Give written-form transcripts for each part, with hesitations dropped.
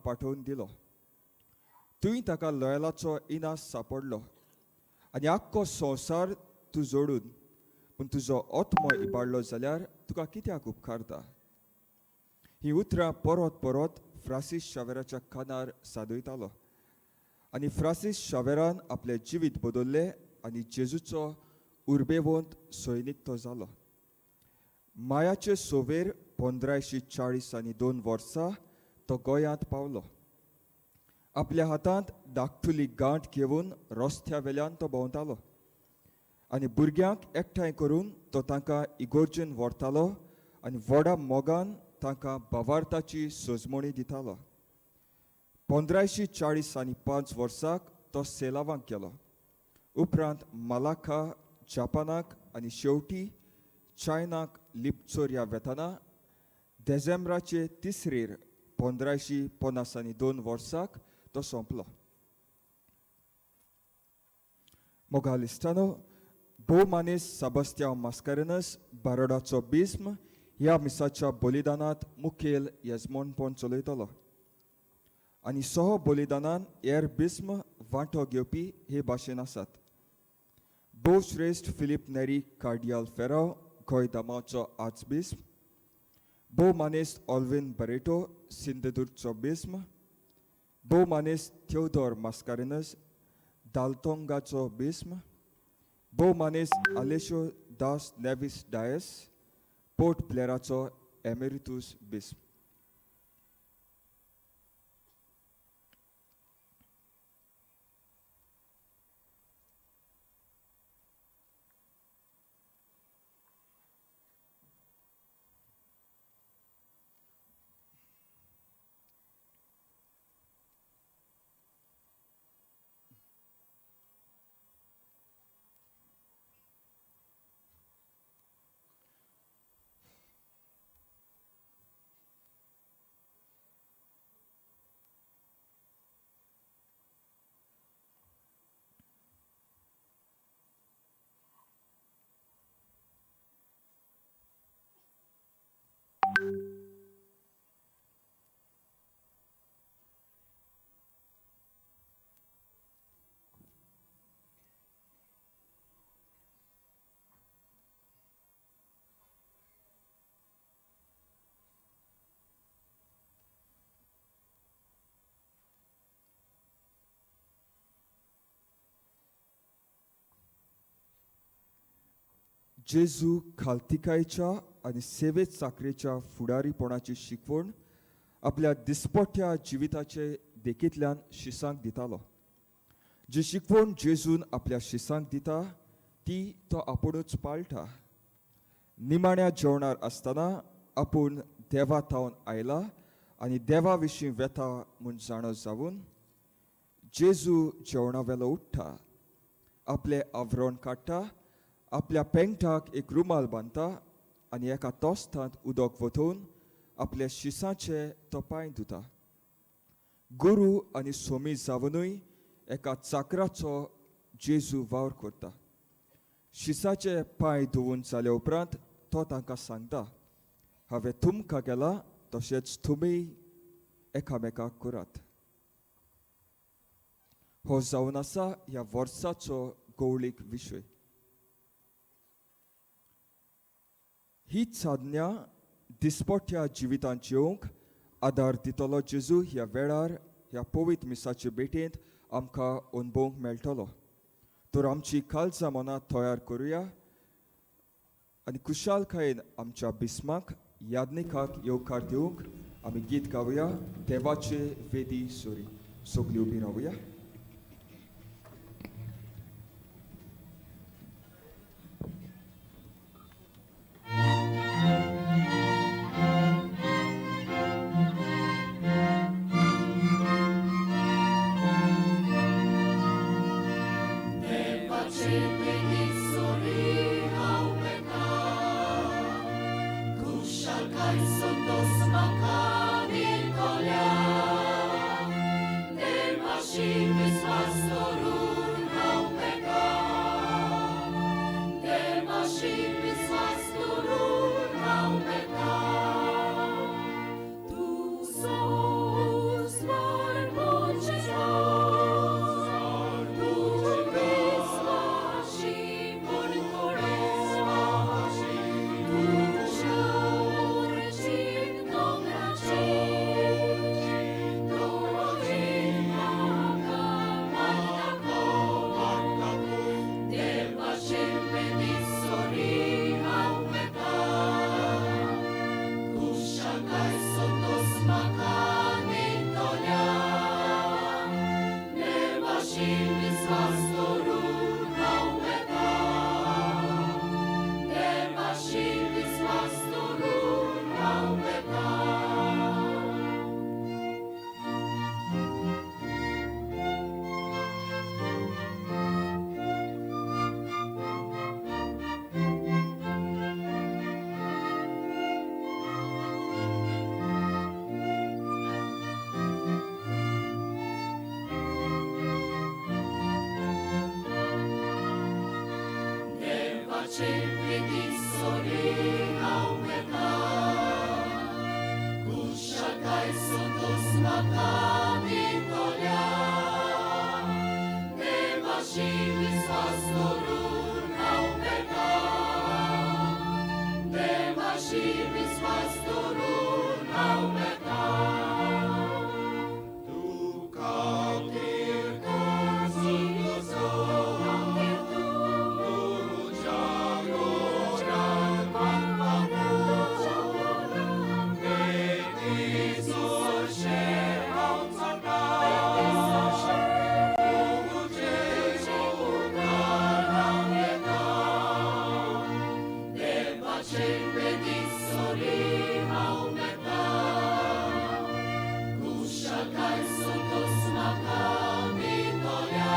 पाठोवन दिलो. थंय ताका लॉयलाचो इनास सांपडलो आनी आख्खो संवसार तूं जोडून पूण तुजो आत्मो इबाडलो जाल्यार तुका कित्याक उपकारता? हीं उतरां परत परत फ्रांसीस शावेराच्या कानार सादयतालो आनी फ्रांसीस शावेरान आपलें जिवीत बदल्लें आनी जेजूचो उर्बेवंत सैनीक तो जालो. मायाचे सोवेर 1542 वर्सा तो गोंयांत पावलो. आपल्या हातांत धाकटुली गांठ घेवन रस्त्या वेल्यान तो भोंवतालो आनी भुरग्यांक एकठांय करून तो तांकां इगोर्जेन व्हरतालो आनी व्हडा मोगान तांकां भावार्थाची सजमणी दितालो. 1545 वर्साक तो सेलावांक गेलो. उपरांत मलाका, जापानाक आनी शेवटी चायनाक लिपचोरया वेताना देझेंब्राचे तिसरेर 1552 वर्साक तो सोंपलो. मोगाल इश्टानो, भोव मानेस सेबास्तियांव मास्कारेनस बारोडाचो बिस्म ह्या मिसाच्या बलिदानांत मुखेल येजमानपण चलयतलो आनी सह बलिदानान हेर बिस्म वांटो घेवपी हे भाशेन आसात. भोवश्रेश्ठ फिलीप नेरी कार्डियाल फेराव गोंय दामांवचो आर्चबिस्म, भोव मानेस्त ऑल्विन बरेटो सिंधुदुर्गचो बिस्म, भोव मानेस्त थियोदोर मास्कारेनस दालतोंगाचो बिस्म, भोव मानेस्त आलेशो दास नेविस डायस पोर्ट ब्लेराचो एमेरितूस बिस्म. जेजू खालतिकायेच्या आनी सेवेत चाकरेच्या फुडारीपणाची शिकवण आपल्या दिसपट्ट्या जिविताचे देखींतल्यान शिसांक दितालो. जी शिकवण जेजून आपल्या शिसांक दिता ती तो आपुणूच पाळटा. निमाण्या जेवणार आसतना आपूण देवा थावन आयला आनी देवा विशीं वेता म्हूण जाणो जावन जेजू जेवणा वेलो उठ्ठा, आपलें आवरण काडटा, आपल्या पेंगटाक एक रुमाल बांदता आनी एका तोस्तांत उदक वतोवन आपल्या शिसाचे तो पांय धुता. गुरू आनी सोमी जावनूय एका चाकराचो जेजू वावर करता. शिसाचे पांय धुवून जाल्या उपरांत तो तांकां सांगता, हांवें तुमकां केलां तशेंच तुमी एकामेकाक करात. हो जावन आसा ह्या वर्साचो गौळीक विशय. ही साधन्या दिसपट्ट्या जिवितांत येवंक आदार दितलो जेजू ह्या वेळार ह्या पवित्र मिसाचे भेटेंत आमकां अणभवंक मेळटलो. तर आमची काळजां मनां तयार करुया आनी खुशालकायेन आमच्या बिस्माक यादनिकाक येवकार दिवंक आमी गीत गावया देवाचे वेदी सोरी. सगळीं उबी रावया. देवाचे वेदी सोरी हांव वेता, खुशालकाय संतोस म्हाका दितल्या. देवाशी देवाचे बेदी सोरी हांव वेता कुशाकाय संतोस म्हाका दितल्या देवाशी विस्वास करून हांव वेता देवाशी विस्वास करून हांव वेता. देवाचे बेदी सोरी हांव वेता कुशाकाय संतोस म्हाका दितल्या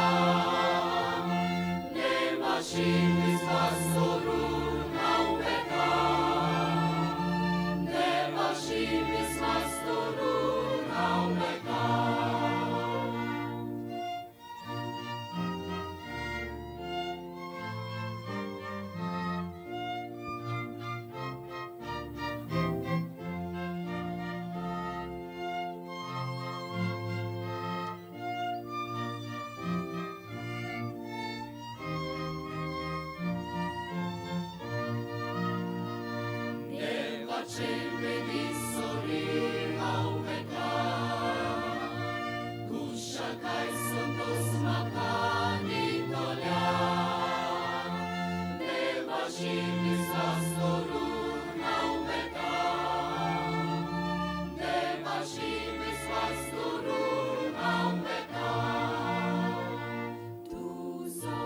देवाशी विस्वास करून हांव वेता देवाशी विस्वास करून हांव वेता. देवाचे बेदी सोरी हांव वेता कुशाकाय संतोस म्हाका दितल्या देवाशी विस्वास करून हांव वेता देवाशी विस्वास करून हांव वेता. तुजो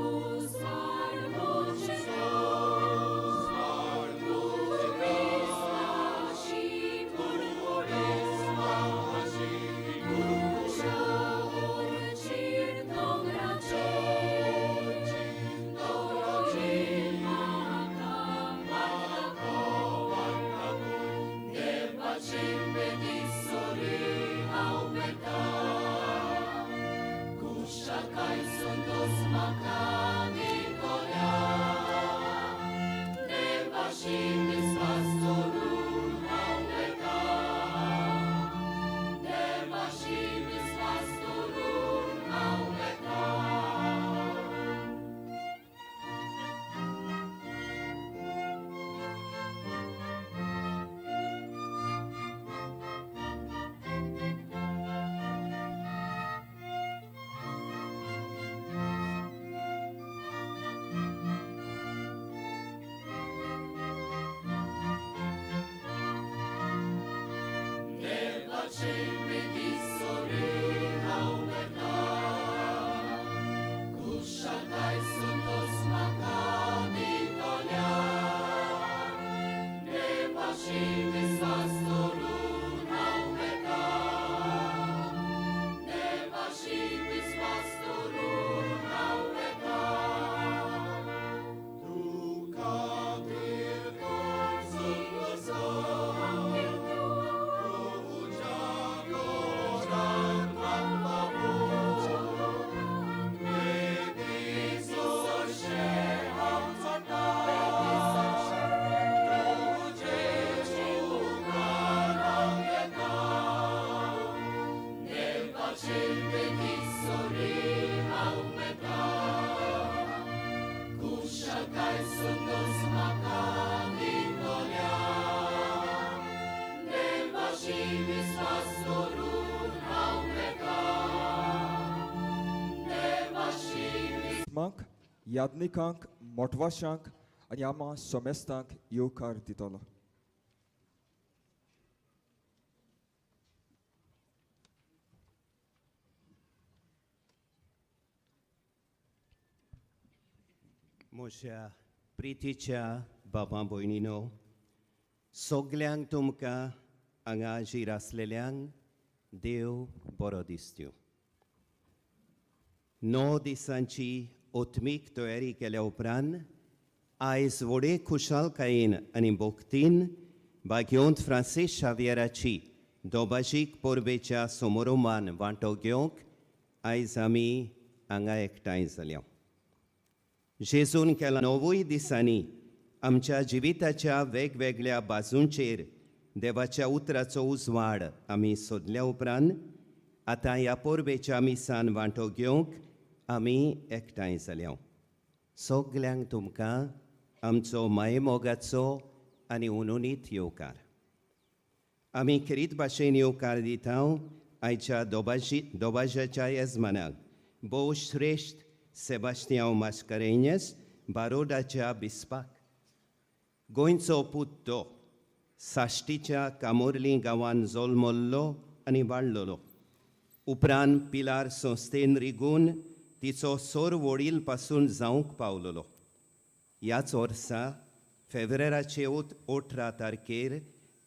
उजवाड म्हज्या विस्वाशी तुज्या उर्चीर दोंगराचेर म्हाका देवाचे बेदी सोरी हांव वेता कुशाकाय संतोस म्हाका दितल्या देवाशी विस्वास करून हांव वेता देवाशी विस्वास करून हांव वेता. देवाचे बेदी सोरी हांव वेता कुशाकाय संतोस म्हाका दितल्या देवाशी विस्वास करून हांव वेता देवाशी विस्वास करून हांव वेता. देवाचे बेदी सोरी हांव वेता कुशाकाय संतोस म्हाका दितल्या देवाशी विस्वास करून हांव वेता देवाशी मांक याज्ञिकांक मोटवाशांक आनी आमा समेस्तांक येवकार दितलो. म्हज्या प्रितीच्या बाबा भयणीनो, सगल्यांक तुमकां हांगा हाजीर आसलेल्यांक देव बरो दिसत्यो. 9 दिसांची आत्मीक तयारी केल्या उपरांत आयज व्हडे खुशालकायेन आनी भक्तीन भाग्योंत फ्रांसीस शावियराची दोबाजीक परबेच्या समारोमान वांटो घेवंक आयज आमी हांगा एकठांय जाल्या. जेजून केला णवूय दिसांनी आमच्या जिविताच्या वेगवेगळ्या बाजूंचेर देवाच्या उतराचो उजवाड आमी सोदल्या उपरांत आतां ह्या परबेच्या मिसान वांटो घेवंक आमी एकठांय जाल्या. सगल्यांक तुमकां आमचो मायेमोगाचो आनी उनुनीत येवकार. आमी खेरीत भाशेन येवकार दिता आयच्या दोबाजी दोबाज्याच्या येजमानाक, भोव श्रेश्ठ सेबास्तियांव मास्करेन्यस, बारोडाच्या बिस्पाक. गोंयचो पूत तो साश्टीच्या कामोर्ली गांवान जल्मल्लो आनी वाडलेलो. उपरांत पिलार संस्थेन रिगून तिचो सोर वडील पासून जावंक पावलेलो. ह्याच वर्सा फेब्रेराचे 18 तारखेर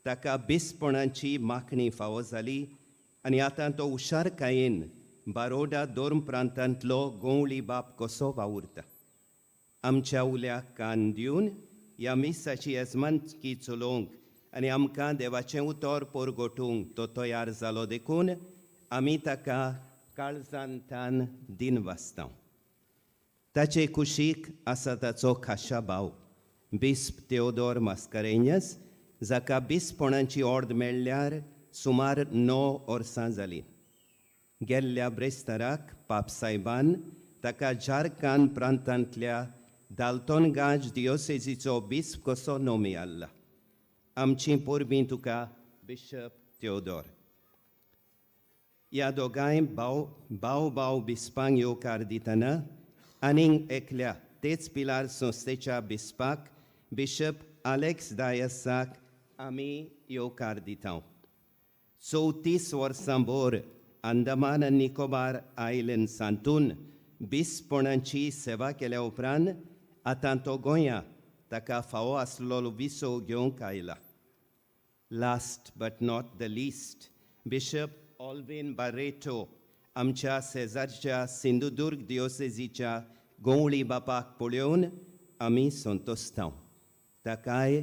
ताका बिस्पणाची मागणी फावो जाली आनी आतां तो हुशारकायेन बारोडा धर्म प्रांतांतलो गोंवळी बाप कसो वावुरता. आमच्या उल्याक कान दिवन ह्या मिसाची येजमानकी चलोवंक आनी आमकां देवाचें उतर परगटूंक तो तयार जालो देखून आमी ताका काळजांतान दिन वाचता. ताचे कुशीक आसा ताचो खाशा भाव बिस्प तेओदोर मास्करेन्यस, जाका बिस्पणाची ऑर्द मेळ्ळ्यार सुमार 9 वर्सां जालीं. गेल्ल्या ब्रेस्ताराक पापसायबान ताका झारखंड प्रांतांतल्या दाल्तोनगांज दियोसेजीचो बिस्प कसो नोमी आल्ला. आमची परबीं तुका, बिशप तेओदोर. ह्या दोगांय भाव भाव भाव बिस्पांक येवकार दितना आनीक एकल्या तेच पिलार संस्थेच्या बिस्पाक, बिशप आलेक्स डायसाक आमी येवकार दिता. 34 वर्सां भोर अंदमान आनी निकोबार आयलंड्सांतून बिस्पणाची सेवा केल्या उपरांत आतां तो गोंया ताका फावो आसलेलो विसव घेवंक आयला. Last but not the least, Bishop Alvin Barreto, आमच्या शेजारच्या सिंधुदुर्ग दियोसेजीच्या गोंवळी बापाक पळोवन आमी संतोशता. ताकाय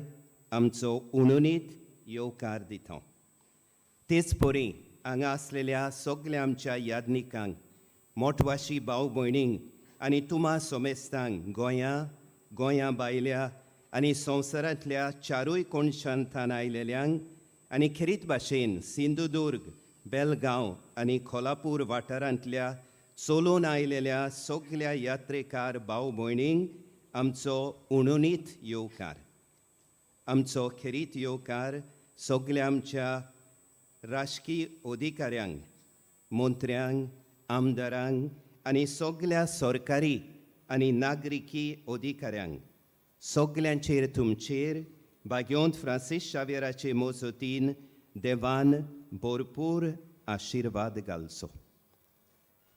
आमचो उणुनीत येवकार दिता. तेच परी हांगा आसलेल्या सगल्या आमच्या याज्ञिकांक, मोटवाशी भाव भयणींक आनी तुमा सोमेस्तांक, गोंया, गोंया भायल्या आनी संवसारांतल्या चारूय कोनशांतान आयलेल्यांक आनी खेरीत भाशेन सिंधुदुर्ग, बेलगांव आनी कोल्हापूर वाठारांतल्या चलून आयलेल्या सगल्या यात्रेकार भाव भयणींक आमचो उणुनीत येवकार. आमचो खेरीत येवकार सगल्या आमच्या राजकीय अधिकाऱ्यांक, मंत्र्यांक, आमदारांक आनी सगल्या सरकारी आनी नागरिकी अधिकाऱ्यांक. सगल्यांचेर तुमचेर भाग्योंत फ्रांसीस शावेराचे मोजतीन देवान भरपूर आशिर्वाद घालचो.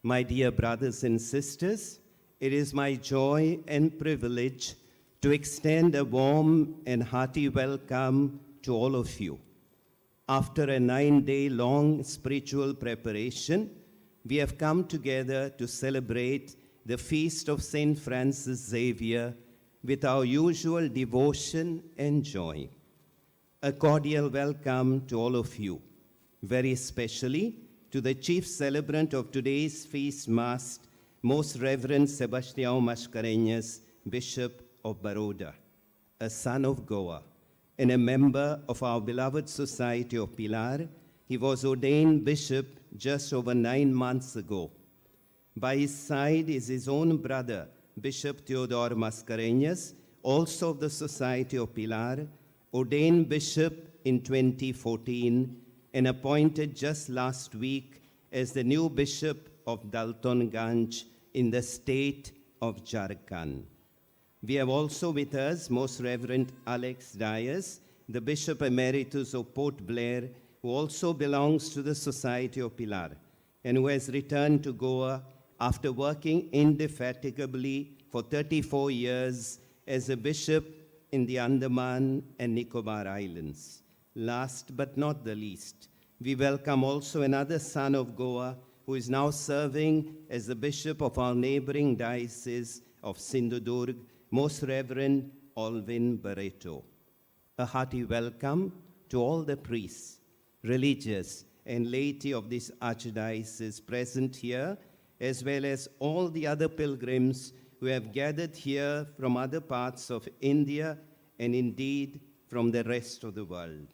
My dear brothers and sisters, it is my joy and privilege to extend a warm and hearty welcome to all of you. After a 9-day long spiritual preparation, we have come together to celebrate the feast of St. Francis Xavier with our usual devotion and joy. A cordial welcome to all of you, very especially to the chief celebrant of today's feast mass, Most Reverend Sebastião Mascarenhas, Bishop of Baroda, a son of Goa and a member of our beloved Society of Pilar. He was ordained bishop just over 9 months ago. By his side is his own brother, Bishop Theodore Mascarenhas, also of the Society of Pilar, ordained bishop in 2014 and appointed just last week as the new bishop of Daltonganj in the state of Jharkhand. We have also with us Most Reverend Alex Dias, the Bishop Emeritus of Port Blair, who also belongs to the Society of Pilar and who has returned to Goa after working indefatigably for 34 years as a bishop in the Andaman and Nicobar Islands. Last but not the least, we welcome also another son of Goa who is now serving as the bishop of our neighboring diocese of Sindhudurg, Most Reverend Alvin Barreto. A hearty welcome to all the priests, religious, and laity of this archdiocese present here, as well as all the other pilgrims who who have gathered here from other parts of India and indeed from the rest of the world.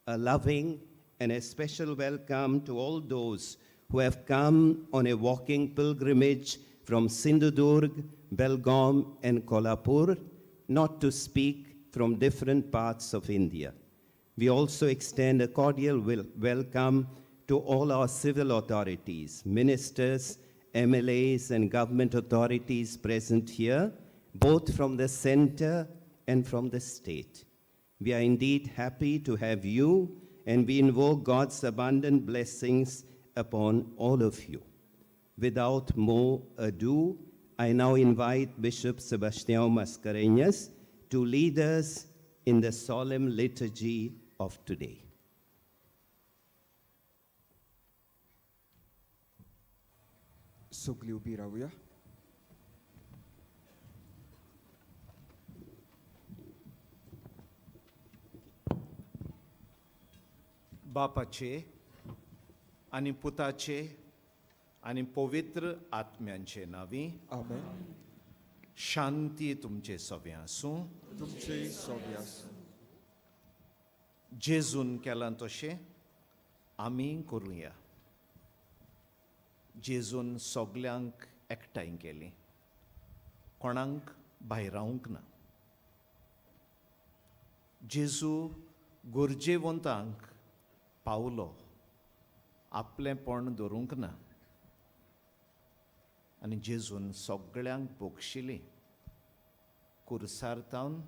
A loving and a special welcome to all those who have come on a walking pilgrimage from Sindhudurg, Belgaum, and Kolhapur, not to speak from different parts of India. We also extend a cordial welcome to all our civil authorities, ministers, MLAs, and government authorities present here, both from the center and from the state. We are indeed happy to have you, and we invoke God's abundant blessings upon all of you. Without more ado, I now invite Bishop Sebastião Mascarenhas to lead us in the solemn liturgy of today. सगळीं उबी रावया. बापाचे आनी पुताचे आनी पवित्र आत्म्यांचे नांवी. आमेन. शांती तुमचे सगळें आसूं. तुमचे सोबे आसूं. जेजून केलां तशें आमी करुया. जेजून सगल्यांक एकठांय केलीं, कोणाक भायरावंक ना. जेजू गरजेवंतांक पावलो, आपलेंपण धरूंक ना. आनी जेजून सगळ्यांक बक्षिलीं, कुर्सार तावन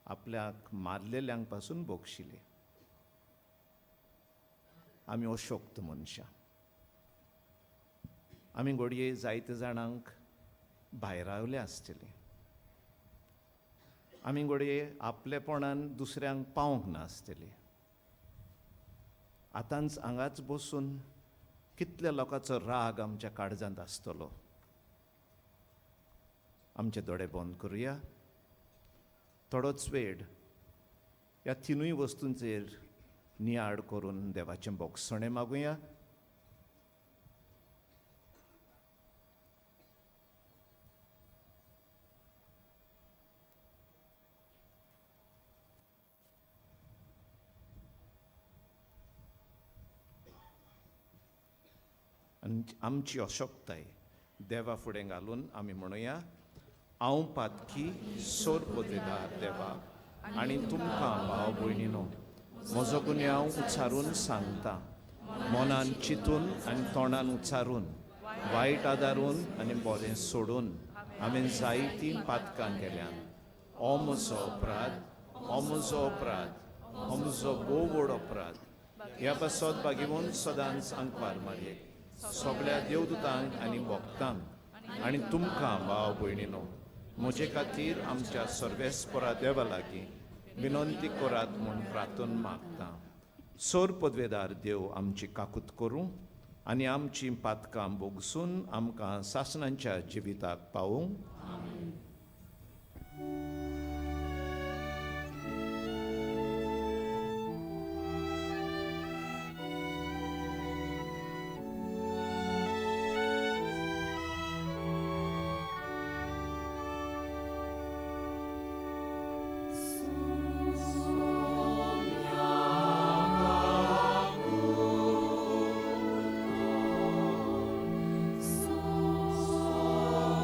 आपल्याक मारलेल्यांक पासून बक्षिली. आमी अशक्त मनशां, आमी घडये जायते जाणांक भायरावल्या आसतलीं. आमी घडये आपलेपणान दुसऱ्यांक पावंक नासतली. आतांच हांगाच बसून कितल्या लोकांचो राग आमच्या काळजांत आसतलो. आमचे दोळे बंद करुया. थोडोच वेळ ह्या तिनूय वस्तूंचेर नियाळ करून देवाचें बोगसणें मागुया. आनी आमची अशक्ताय देवा फुडें घालून आमी म्हणुया, हांव पातकी सोर पदवेदार देवा आनी तुमकां भाव भयणीनो म्हजो गुन्यांव उच्चारून सांगता. मनान चिंतून आनी तोंडान उच्चारून, वायट आदारून आनी बरें सोडून हांवें जायतीं पातकां केल्यान. हो म्हजो अपराध, हो म्हजो अपराध, हो म्हजो भोव व्हड अपराध. ह्या पासत बागेवन सदांच आंकवार मारयेक, सगळ्या देवदूतांक आनी भक्तांक आनी तुमकां भाव भयणीनो म्हजे खातीर आमच्या सर्वेस्परा देवा लागीं विनंती करात म्हूण प्रार्थन मागता. सोर पदवेदार देव आमची काकूत करूं आनी आमची पातकां बोगसून आमकां सासणांच्या जिविताक पावूं.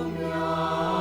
Sonia.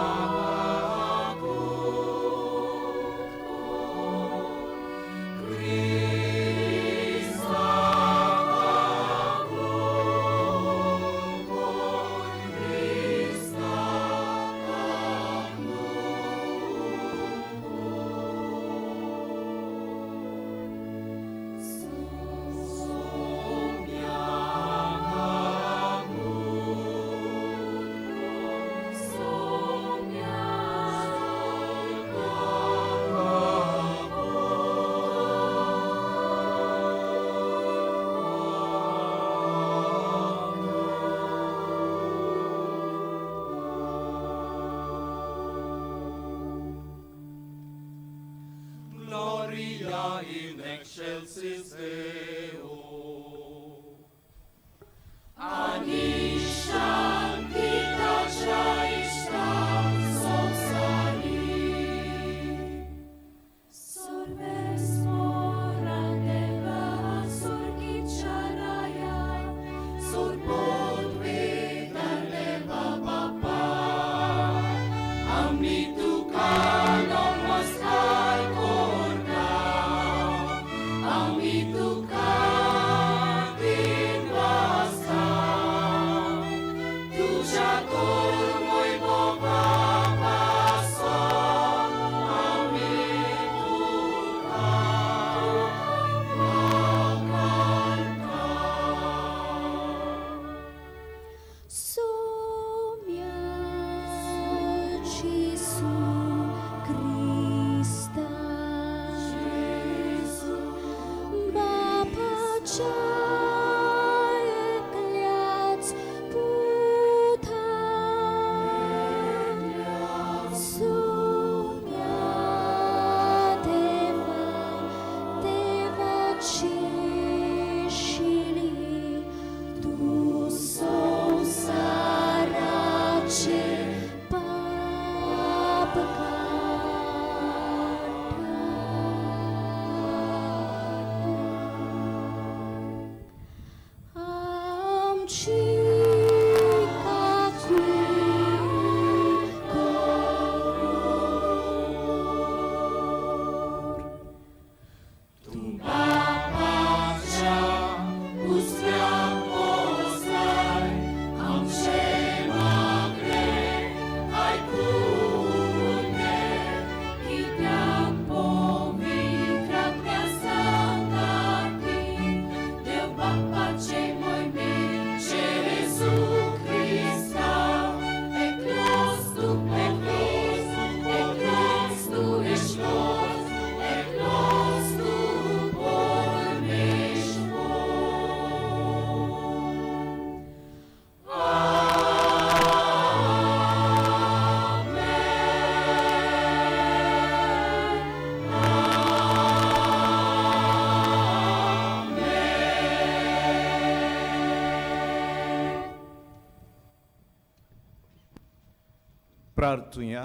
प्रार्थुया.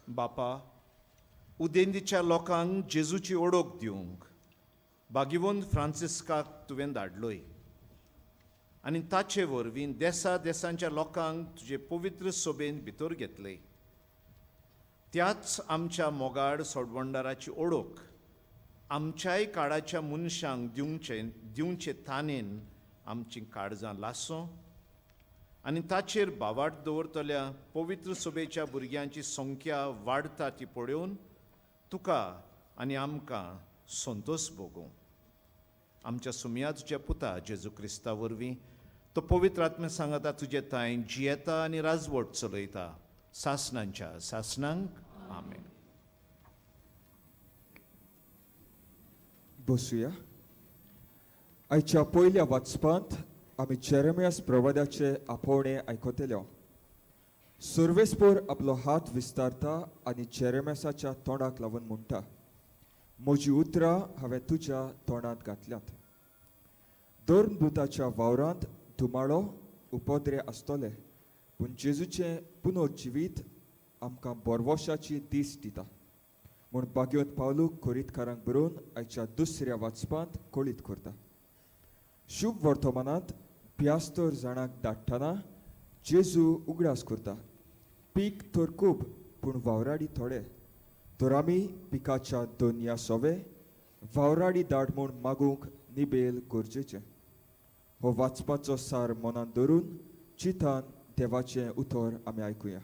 बापा, उदेंतीच्या लोकांक जेजूची ओळख दिवंक भाग्यवंत फ्रांसिस्काक तुवें धाडलोय आनी ताचे वरवीं देसा देसांच्या लोकांक तुजे पवित्र सोबेन भितर घेतले. त्याच आमच्या मोगाड सोडवणदाराची ओळख आमच्याय काळाच्या मनशांक दिवचे तानेन आमचीं काळजां लासो आनी ताचेर भावार्थ दवरतल्या पवित्र सभेच्या भुरग्यांची संख्या वाडटा ती पळोवन तुका आनी आमकां संतोश भोगूं. आमच्या सुमया तुज्या पुता जेजू क्रिस्ता वरवीं तो पवित्र आत्मे सांगता तुजे तांय जियेता आनी राजवट चलयता सासणांच्या सासणांक. आमेन. बसुया. आयच्या पयल्या वाचपांत आमी जेरेमियास प्रवादाचे आपोवणे आयकतले. सर्वेस्पोर आपलो हात विस्तारता आनी जेरेमियासाच्या तोंडाक लावन म्हणटा, म्हजी उतरां हांवें तुज्या तोंडांत घातल्यात. धर्मदूताच्या वावरांत धुमाळो उपद्रे आसतले, पूण जेजूचें पुनर्जिवीत आमकां बरवशाची दीस दिता म्हूण भाग्यवंत पावलू कोरीतकारांक बरोवन आयच्या दुसऱ्या वाचपांत कळीत करता. शुभ वर्तमानांत प्यास्तर जाणांक धाडटना जेजू उगडास करता, पीक तर खूब पूण वावराडी थोडे, तर आमी पिकाच्या दोनया सोवे वावराडी धाड म्हूण मागूंक निबेल गरजेचें. हो वाचपाचो सार मनांत धरून चिंतान देवाचें उतर आमी आयकुया.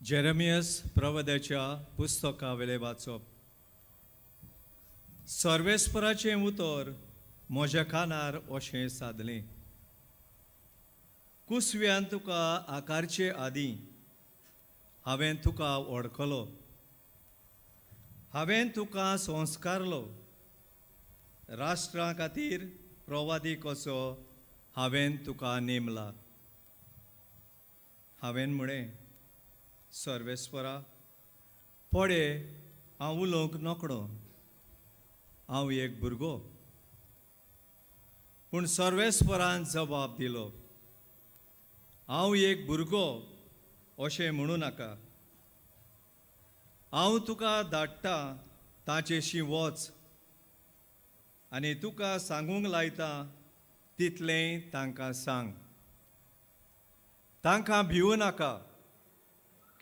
जेरेमियस प्रवद्याच्या पुस्तका वेलें वाचप. सर्वेस्पराचें उतर म्हज्या कानार अशें सादलें, कुसव्यान तुका आकारचे आदीं हांवें तुका वळखलो, हांवें तुका संस्कारलो, राष्ट्रा खातीर प्रवादी कसो हांवें तुका नेमला. हांवें म्हळें, सर्वेस्परा, पडे हांव उलोवंक नकळो, हांव एक भुरगो. पूण सर्वेस्परान जबाब दिलो, हांव एक भुरगो अशें म्हणूं नाका, हांव तुका धाडटा ताचेशी वच आनी तुका सांगूंक लायता तितलेंय तांकां सांग. तांकां भिवूं नाका,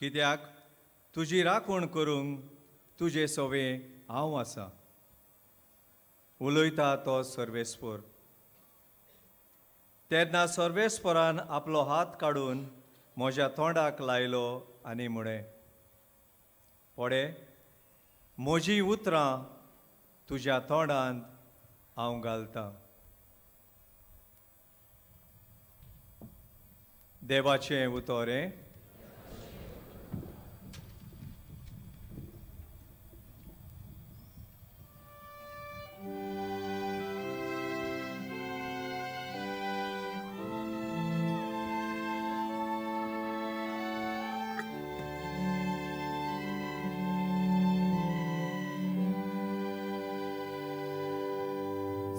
कित्याक तुजी राखण करूंक तुजे सवे हांव आसा. उलयता तो सर्वेस्पर. तेन्ना सर्वेस्परान आपलो हात काडून म्हज्या तोंडाक लायलो आनी म्हळें, पडे म्हजी उतरां तुज्या तोंडांत हांव घालतां. देवाचें उतर हें.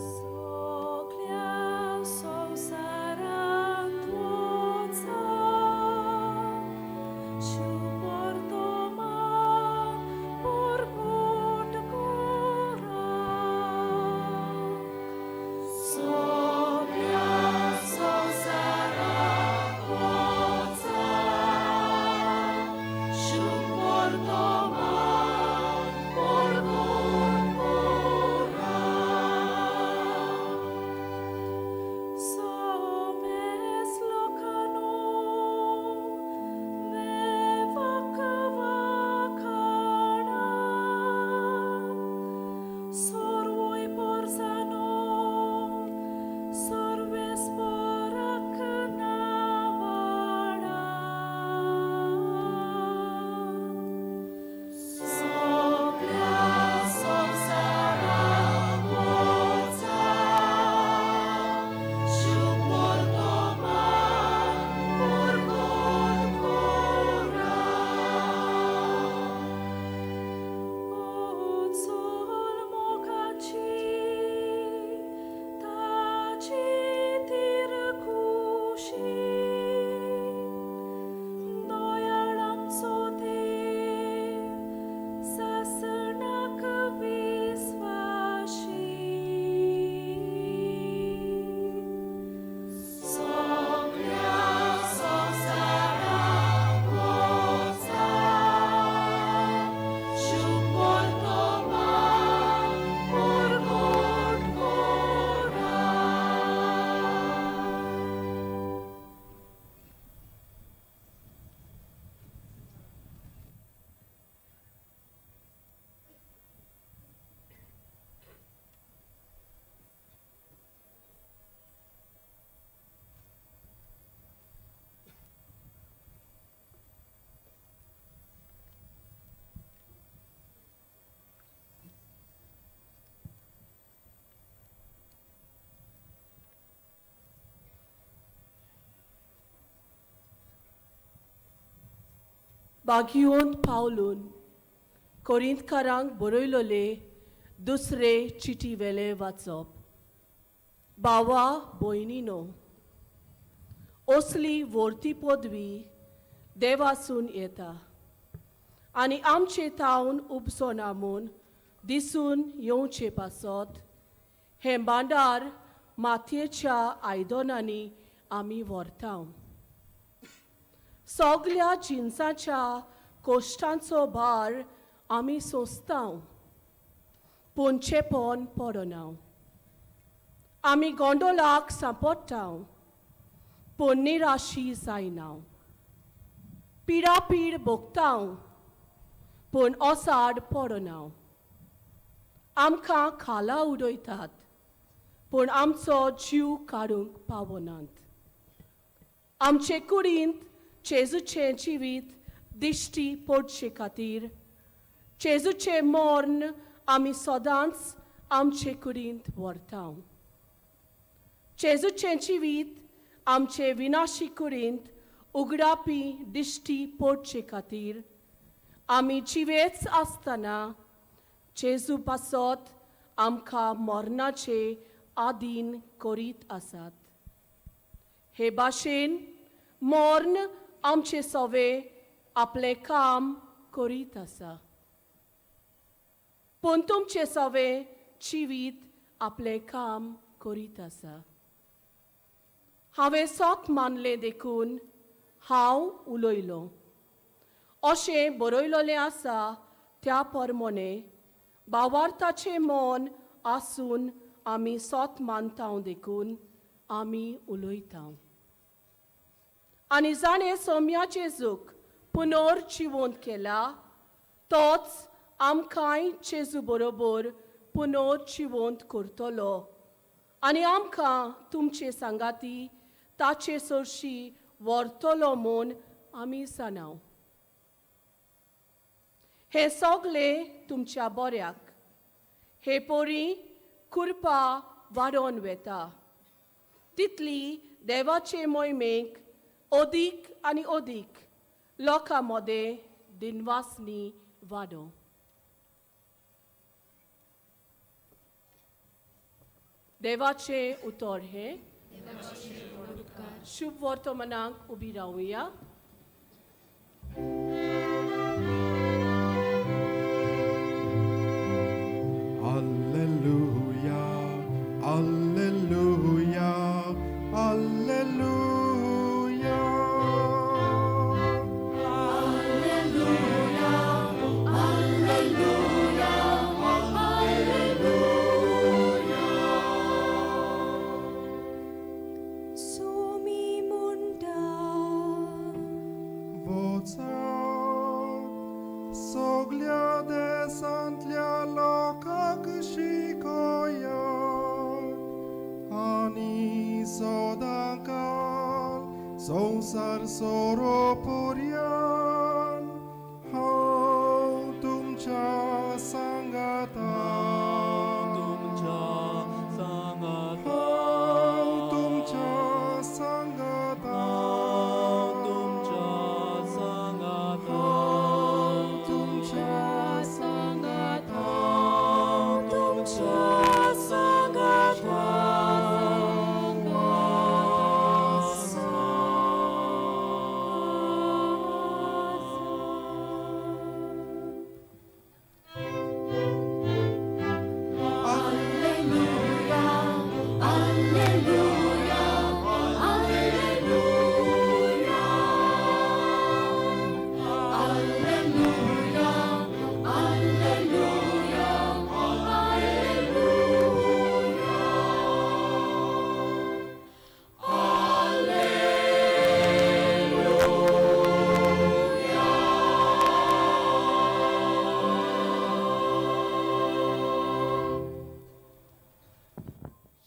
Soclia संवसारांत वचा. बागियोन पावलून कोरिंतकारांक बरयलोले दुसरे चिटी वेले वाचप. बावा भयणीनो, असली व्हरती पदवी देवासून येता आनी आमचे तावन उपसोना म्हूण दिसून येवचे पासत हें भांडार मातयेच्या आयदनांनी आमी व्हरता. सगल्या जिनसाच्या कोश्टांचो भार आमी सोंसता, पूण चेपोन पडना. आमी गोंडोलाक सांपडटा, पूण निराशी जायना. पिडापीड भोगता, पूण ओसाड पडना. आमकां खाला उडयतात, पूण आमचो जीव काडूंक पावनात. आमचे कुडींत जेजूचें जिवीत दिश्टी पडचे खातीर जेजूचें मर्ण आमी सदांच आमचे कुडींत व्हरता. जेजूचें जिवीत आमचे विनाशी कुडींत उगडापी दिश्टी पडचे खातीर आमी जिवेच आसतना जेजू पासत आमकां मरणाचे आदीन करीत आसात. हे भाशेन मर्ण आमचे सवे आपलें काम करीत आसा, पूण तुमचें सवे जिवीत आपलें काम करीत आसा. हांवें सोत मानलें देखून हांव उलयलों अशें बरयलोलें आसा. त्या परमोने बावार्थाचें मन आसून आमी सोत मानता देखून आमी उलयता. आनी जाणें सोम्याचें जूक पुनर्जिवंत केला तोच आमकांय जेजू बरोबर पुनर्जिवंत करतलो आनी आमकां तुमचे सांगाती ताचे सरशी व्हरतलो म्हूण आमी जाणाव. हें सगलें तुमच्या बऱ्याक हे पोरी कुरपा वाडोवन वेता तितली देवाचे मोहिमेक अदीक आनी अदीक लोकां मदें दिनवासनी वाडोवं. देवाचें उतर हें. शुभ वर्तमानाक उबी रावया. Alleluia, Alleluia, Alleluia. Somi म्हणटा वचात सगल्या देशांतल्या लोकांक शिकयात आनी सदांकाल संवसार सोरोपर्यान हांव तुमच्या सांगाता, हांव तुमच्या सांगाता, हांव तुमच्या सांगाता, तुमच्या सांगाता.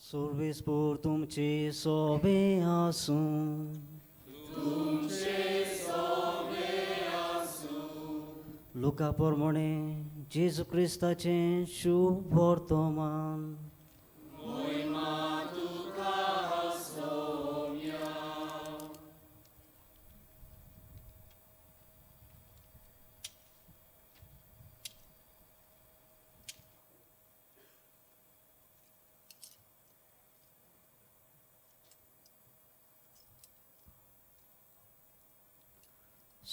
सर्वेस्पोर तुमचे सोबे आसूं. लुका प्रमाणे जेजू क्रिस्ताचें शुभ वर्तमान.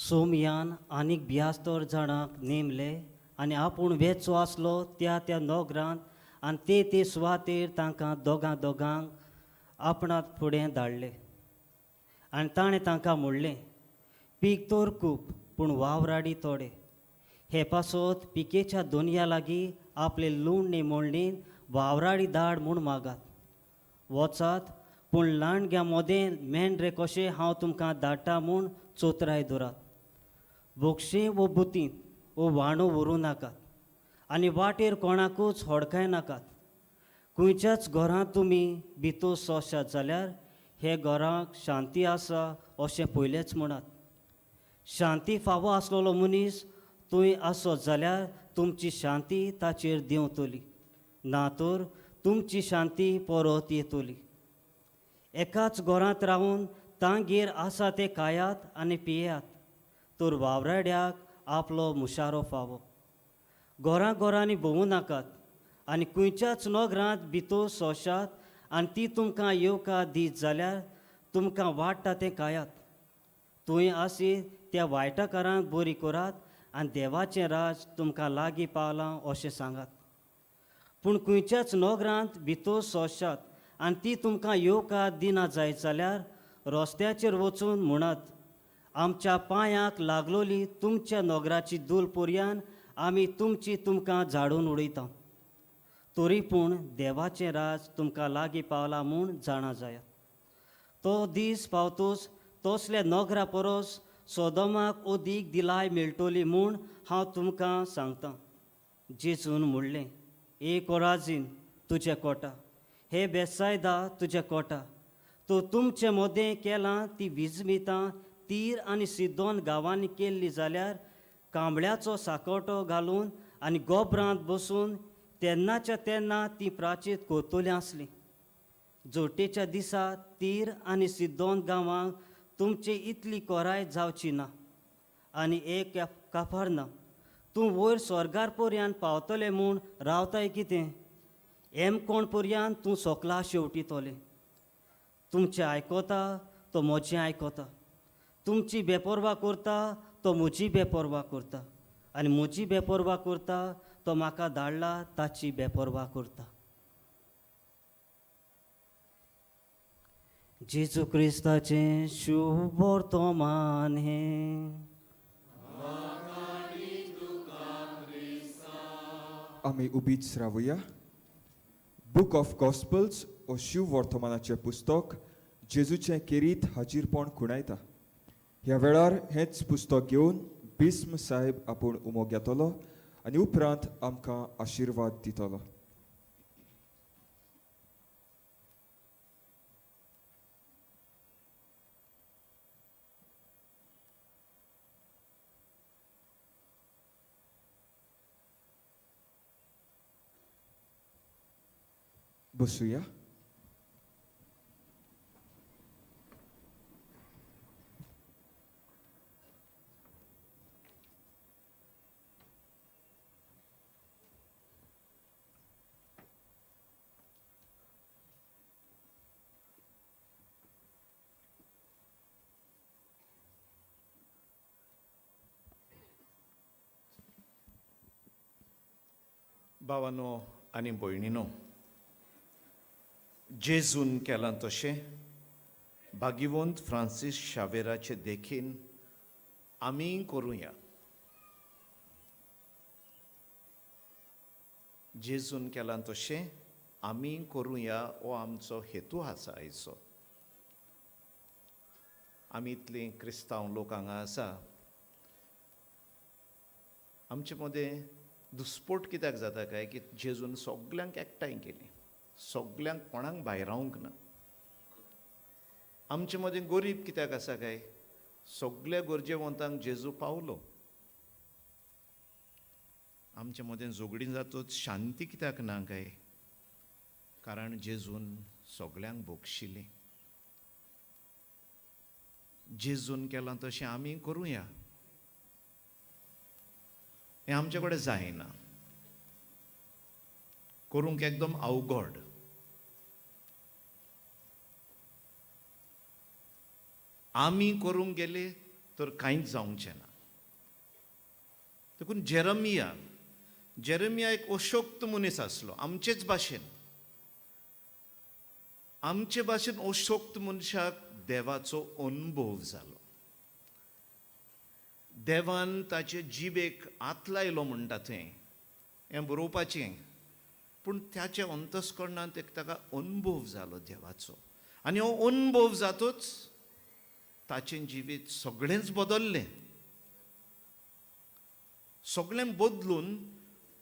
सोमयान आनीक ब्यास्तर जाणांक नेमले आनी आपूण वेचो आसलो त्या त्या नगरांत आनी ते ते सुवातेर तांकां दोगां दोगांक आपणाक फुडें धाडले. आनी ताणें तांकां म्हणलें, पीक तर खूब पूण वावराडी थोडे. हे पासत पिकेच्या दोनया लागीं आपले लुणणी मोडणीन वावराडी धाड म्हूण मागात. वचात पूण लांडग्यां मोदें मेंढरे कशें हांव तुमकां धाडटा म्हूण चोतराय दवरात. बोक्षें वो बुतींत वो व्हाणो व्हरूं नाकात आनी वाटेर कोणाकूच हडकाय नाकात. खंयच्याच घरांत तुमी भितर सोंशात जाल्यार हे घराक शांती आसा अशें पयलेंच म्हणात. शांती फावो आसलेलो मनीस थंय आसत जाल्यार तुमची शांती ताचेर देंवतली, ना तर तुमची शांती परत येतली. एकाच घरांत रावन तांगेर आसा तें खायात आनी पियात, तर वावराड्याक आपलो मुशारो फावो. घरां घरांनी भोंवूं नाकात आनी खंयच्याच नगरांत भितर सोंशात आनी ती तुमकां येवकार दीत जाल्यार तुमकां वाडटा तें खायात. थंय आसी त्या वायटकारांक बरी करात आनी देवाचें राज तुमकां लागीं पावलां अशें सांगात. पूण खंयच्याच नगरांत भितर सोंशात आनी ती तुमकां येवकार दिना जायत जाल्यार रस्त्याचेर वचून म्हणात, आमच्या पांयांक लागलोली तुमच्या नगराची धूल पर्यान आमी तुमची तुमकां झाडून उडयता. तरी पूण देवाचें राज तुमकां लागीं पावलां म्हूण जाणा जायात. तो दीस पावतूच तसल्या नगरा परस सोदोमाक अदीक दिलाय मेळटली म्हूण हांव तुमकां सांगतां. जेजून म्हणलें, ए कोराजीन तुजें कोटा, हे बेसायदा तुजें कोटा, तो तुमचे मदें केलां ती विजमितां तीर आनी सिद्दोन गांवांनी केल्ली जाल्यार कांबळ्याचो साकोटो घालून आनी गोबरांत बसून तेन्नाच्या तेन्ना ती प्राचीत करतली आसली. जोटेच्या दिसा तीर आनी सिद्दोन गांवांक तुमचे इतली कोराय जावची ना. आनी एक काफार ना, तूं वयर स्वर्गार पर्यान पावतलें म्हूण रावताय कितें? एम कोण पर्यान तूं सोकला शेवटितलें. तुमचें आयकता तो म्हजें आयकता, तुमची बेपर्वा करता तो म्हजी बेपर्वा करता, आनी म्हजी बेपर्वा करता तो म्हाका धाडला ताची बेपर्वा करता. जेजू क्रिस्ताचें शुभ वर्तमान हें. आमी उबीच रावया. बूक ऑफ गॉस्पल्स हो शिव वर्तमानाचें पुस्तक जेजूचें केरीत हाजीरपण खुणायता. ह्या वेळार हेंच पुस्तक घेवन बिस्म साहेब आपूण उमो घेतलो आनी उपरांत आमकां आशिर्वाद दितलो. बसुया. भावानो आनी भयणीनो, जेजून केलां तशें भाग्यवंत फ्रांसीस शावेराचे देखीन आमीय करुया. जेजून केलां तशें आमी करुया हो आमचो हेतू आसा आयचो. आमी इतलीं क्रिस्तांव लोक हांगा आसा, आमचे मदें दुस्पोट कित्याक जाता काय की जेजून सगल्यांक एकठांय केली, सगल्यांक कोणाक भायरावंक ना. आमचे मदें गरीब कित्याक आसा काय, सगल्या गरजेवंतांक जेजू पावलो. आमचे मदें झगडीं जातूच शांती कित्याक ना काय, कारण जेजून सगल्यांक भोगशिली. जेजून केलां तशें आमी करुया, हें आमचे कडेन जायना, करूंक एकदम अवघड. आमी करूंक गेले तर कांयच जावचें ना. देखून जेरमिया, जेरमिया एक अशोक्त मनीस आसलो, आमचेच भाशेन. आमचे भाशेन अशोक्त मनशाक देवाचो अनुभव जालो. देवान ताचे जिबेक हात लायलो म्हणटा थंय, हें बरोवपाचें, पूण ताच्या अंतस्करणांत एक ताका अनुभव जालो देवाचो. आनी हो अनुभव जातूच ताचें जिवीत सगळेंच बदल्लें. सगळें बदलून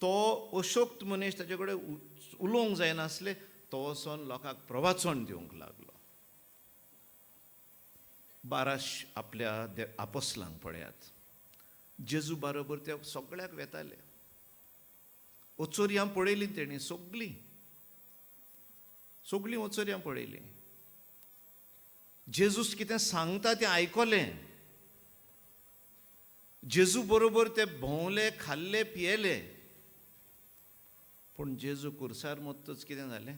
तो अशोक्त मनीस, ताचे कडेन उलोवंक जायनासलें, तो वचोन लोकांक प्रवाचन दिवंक लागलो. 12 आपल्या आपोसलांक पळयात, जेजू बरोबर ते सगळ्याक वेताले. ओचोरयां पळयलीं तेणी, सगळीं सगळीं ओचोरयां पळयलीं. जेजूस कितें सांगता तें आयकलें. जेजू बरोबर ते भोंवले, खाल्ले, पियेले. पूण जेजू कुर्सार मत्तच कितें जालें?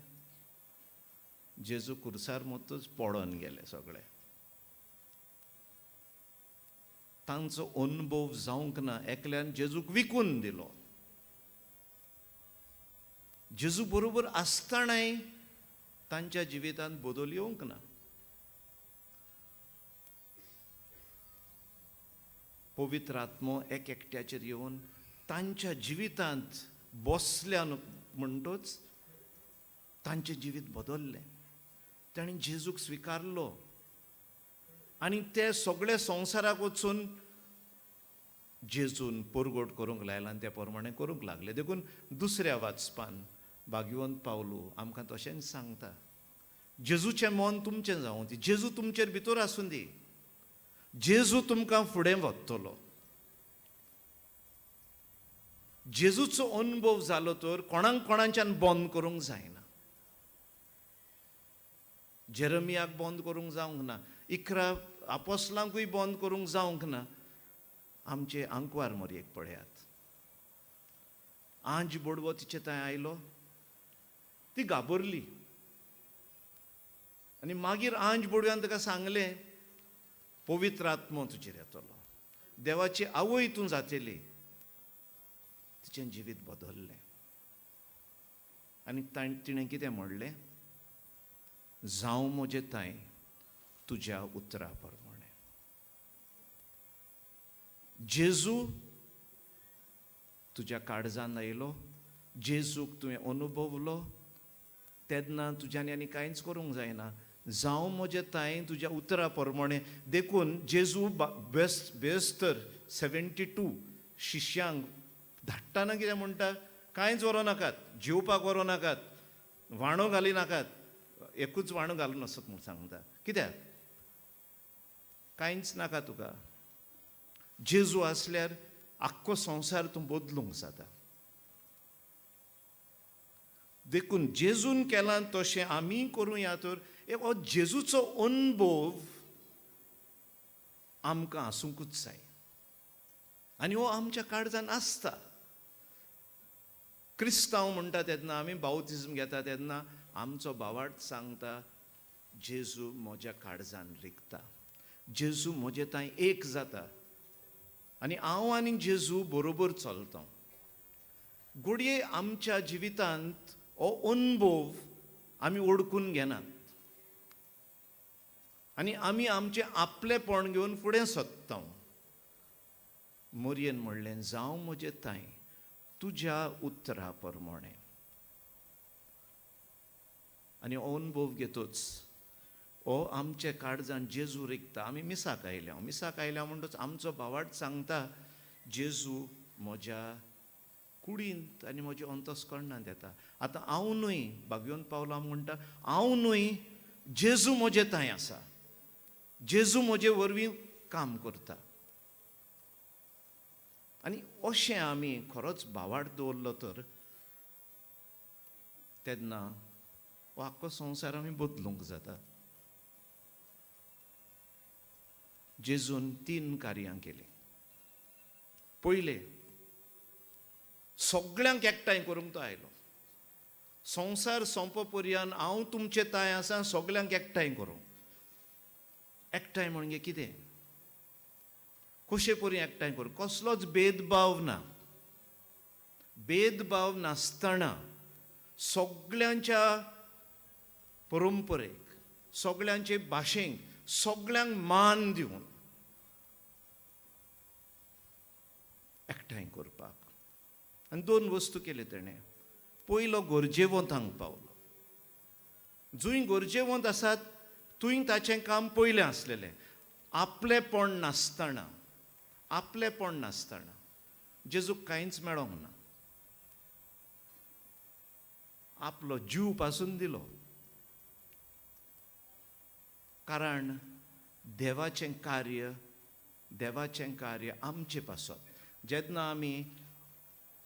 जेजू कुर्सार मत्तच पडोन गेले सगळे. तांचो अनुभव जावंक ना. एकल्यान जेजूक विकून दिलो. जेजू बरोबर आसतनाय तांच्या जिवितांत बदल येवंक ना. पवित्र आत्मो एक एकट्याचेर येवन तांच्या जिवितांत बसल्यान म्हणटच तांचें जिवीत बदल्लें. तांणी जेजूक स्विकारलो आनी ते सगळे संवसाराक वचून जेजून परगट करूंक लायला आनी ते प्रमाणें करूंक लागले. देखून दुसऱ्या वाचपान भाग्यवंत पावलू आमकां तशेंच सांगता, जेजूचें मन तुमचें जावं दी, जेजू तुमचेर भितर आसूं दी, जेजू तुमकां फुडें वतलो. जेजूचो अनुभव जालो तर कोणाक कोणाच्यान बंद करूंक जायना. जेरमियाक बंद करूंक जावंक ना, 11 आपोसलांकूय बंद करूंक जावंक ना. आमचे आंकवार मोरयेक पळयात, आंज बोडवो तिचे थंय आयलो, ती घाबरली आनी मागीर आंज बोडव्यान ताका सांगलें, पवित्र आत्मो तुजेर येतलो, देवाची आवय तूं जातली. तिचें जिवीत बदल्लें आनी तिणें कितें म्हणलें? जावं म्हजें तांय तुज्या उतरा प्रमाणें. जेजू तुज्या काळजान आयलो, जेजूक तुवें अनुभवलो, तेन्ना तुज्यान आनी कांयच करूंक जायना. जावं म्हजें तांय तुज्या उतरा प्रमाणें. देखून जेजू बेस्तर 72 शिष्यांक धाडटाना कितें म्हणटा? कांयच व्हरूं नाकात, जेवपाक व्हरूं नाकात, वाणो घाली नाकात, एकूच वाणो घालून वचत म्हूण सांगता. कित्याक? कांयच नाका तुका. जेजू आसल्यार आख्खो संवसार तूं बदलूंक जाता. देखून जेजून केलां तशें आमी करूया तर एक हो जेजूचो अनुभव आमकां आसूंकूच जाय आनी हो आमच्या काळजान आसता. क्रिस्तांव म्हणटा तेन्ना आमी बाउतिज्म घेता तेन्ना आमचो भावार्थ सांगता, जेजू म्हज्या काळजान रिगता, जेजू म्हजे तांय एक जाता आनी हांव आनी जेजू बरोबर चलता. घडये आमच्या जिवितांत हो अनुभव आमी ओडकून घेनात आनी आमी आमचें आपलेपण घेवन फुडें सोदता. मोरयेन म्हणलें, जावं म्हजें तांय तुज्या उतरा प्रमाणें. आनी हो अनुभव घेतच हो आमच्या काळजान जेजू रिगता. आमी मिसाक आयल्या, मिसाक आयल्या म्हणटच आमचो भावार्थ सांगता, जेजू म्हज्या कुडींत आनी म्हज्या अंतस्करणांत येता. आतां हांव न्हय, भाग्यवंत पावलो आमकां म्हणटा, हांव न्हय, जेजू म्हजे थंय आसा, जेजू म्हजे वरवीं काम करता. आनी अशें आमी खरोच भावार्थ दवरलो तर तेन्ना हो आख्खो संवसार आमी बदलूंक जाता. जेजून 3 कार्यां केलीं. पयलें, सगळ्यांक एकठांय करूंक तो आयलो. संवसार सोंपो पर्यंत हांव तुमचे तांय आसा, सगळ्यांक एकठांय करूंक. एकठांय म्हणजे कितें? कशे परी एकठांय करूं, कसलोच भेदभाव ना, भेदभाव नासतना सगल्यांच्या परंपरेक, सगल्यांचे भाशेक, सगल्यांक मान दिवन एकठांय करपाक. आनी दोन वस्तू केल्यो तेणें. पयलो, गरजेवंतांक पावलो. जंय गरजेवंत आसात थंय ताचें काम पयलें आसलेलें, आपलेपण नासतना, आपलेपण नासतना. जेजूक कांयच मेळोंक ना, आपलो जीव पासून दिलो, कारण देवाचें कार्य, देवाचें कार्य आमचे पासत. जेन्ना आमी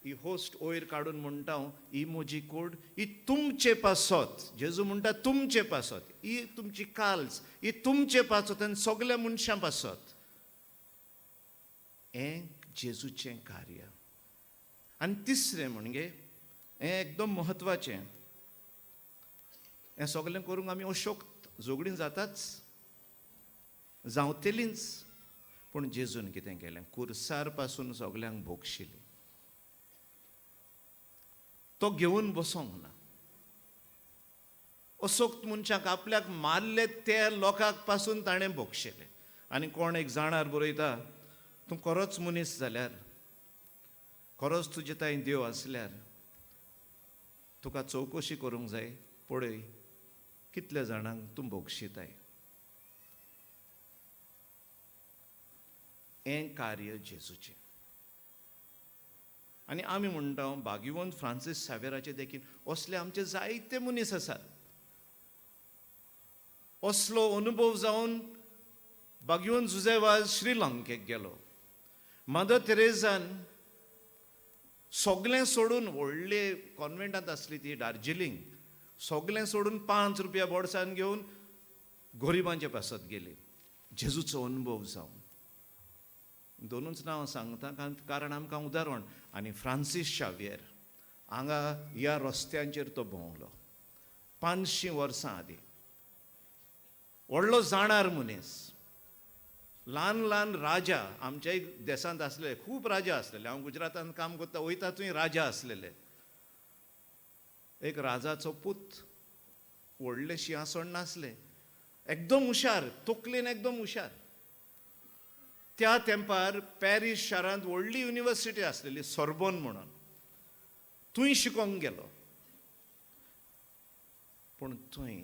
ही होस्ट वयर काडून म्हणटा ही म्हजी कूड ही तुमचे पासत, जेजू म्हणटा तुमचे पासत, ही तुमची काल्स ही तुमचे पासत आनी सगल्या मनशां पासत. हें जेजूचें कार्य. आनी तिसरें म्हणजे हें एकदम म्हत्वाचें, हें सगलें करूंक आमी अशक्त, झगडीं जाताच, जावतेलींच, पूण जेजून कितें केलें, कुर्सार पासून सगल्यांक भोगशिलें. तो घेवन बसोंक ना. असोक्त मनशाक आपल्याक मारले ते लोकांक पासून ताणें भोगशिलें. आनी कोण एक जाणार बरयता, तूं खरोच मनीस जाल्यार, खरोच तुजे तांय देव आसल्यार तुका चवकशी करूंक जाय, पळय कितल्या जाणांक तूं भोगशिताय. हें कार्य जेजूचें. आनी आमी म्हणटा भाग्यवंत फ्रांसीस सावेराचे देखीन असले आमचे जायते मनीस आसात. असलो अनुभव जावन भाग्यवंत जुझे वाज श्रीलंकेक गेलो. मदर तेरेजान सगलें सोडून, व्हडले कॉन्वेंटांत आसली ती दार्जिलिंग, सगलें सोडून 5 रुपया बोर्सान घेवन गरिबांचे पासत गेली, जेजूचो अनुभव जावन. दोनूच नांव सांगता कारण आमकां उदाहरण. आनी फ्रांसीस शावियर हांगा ह्या रस्त्यांचेर तो भोंवलो 500 वर्सां आदीं. व्हडलो जाणार मनीस, ल्हान ल्हान राजा आमच्याय देशांत आसले, खूब राजा आसलेले. हांव गुजरातांत काम करता वयता थंय राजा आसलेले. एक राजाचो पूत, व्हडलें शिंवासण नासलें, एकदम हुशार, तकलेन एकदम हुशार. त्या तेंपार पॅरीस शारांत व्हडली युनिवर्सिटी आसलेली, सोर्बोन म्हणून, थंय शिकोंक गेलो. पूण थंय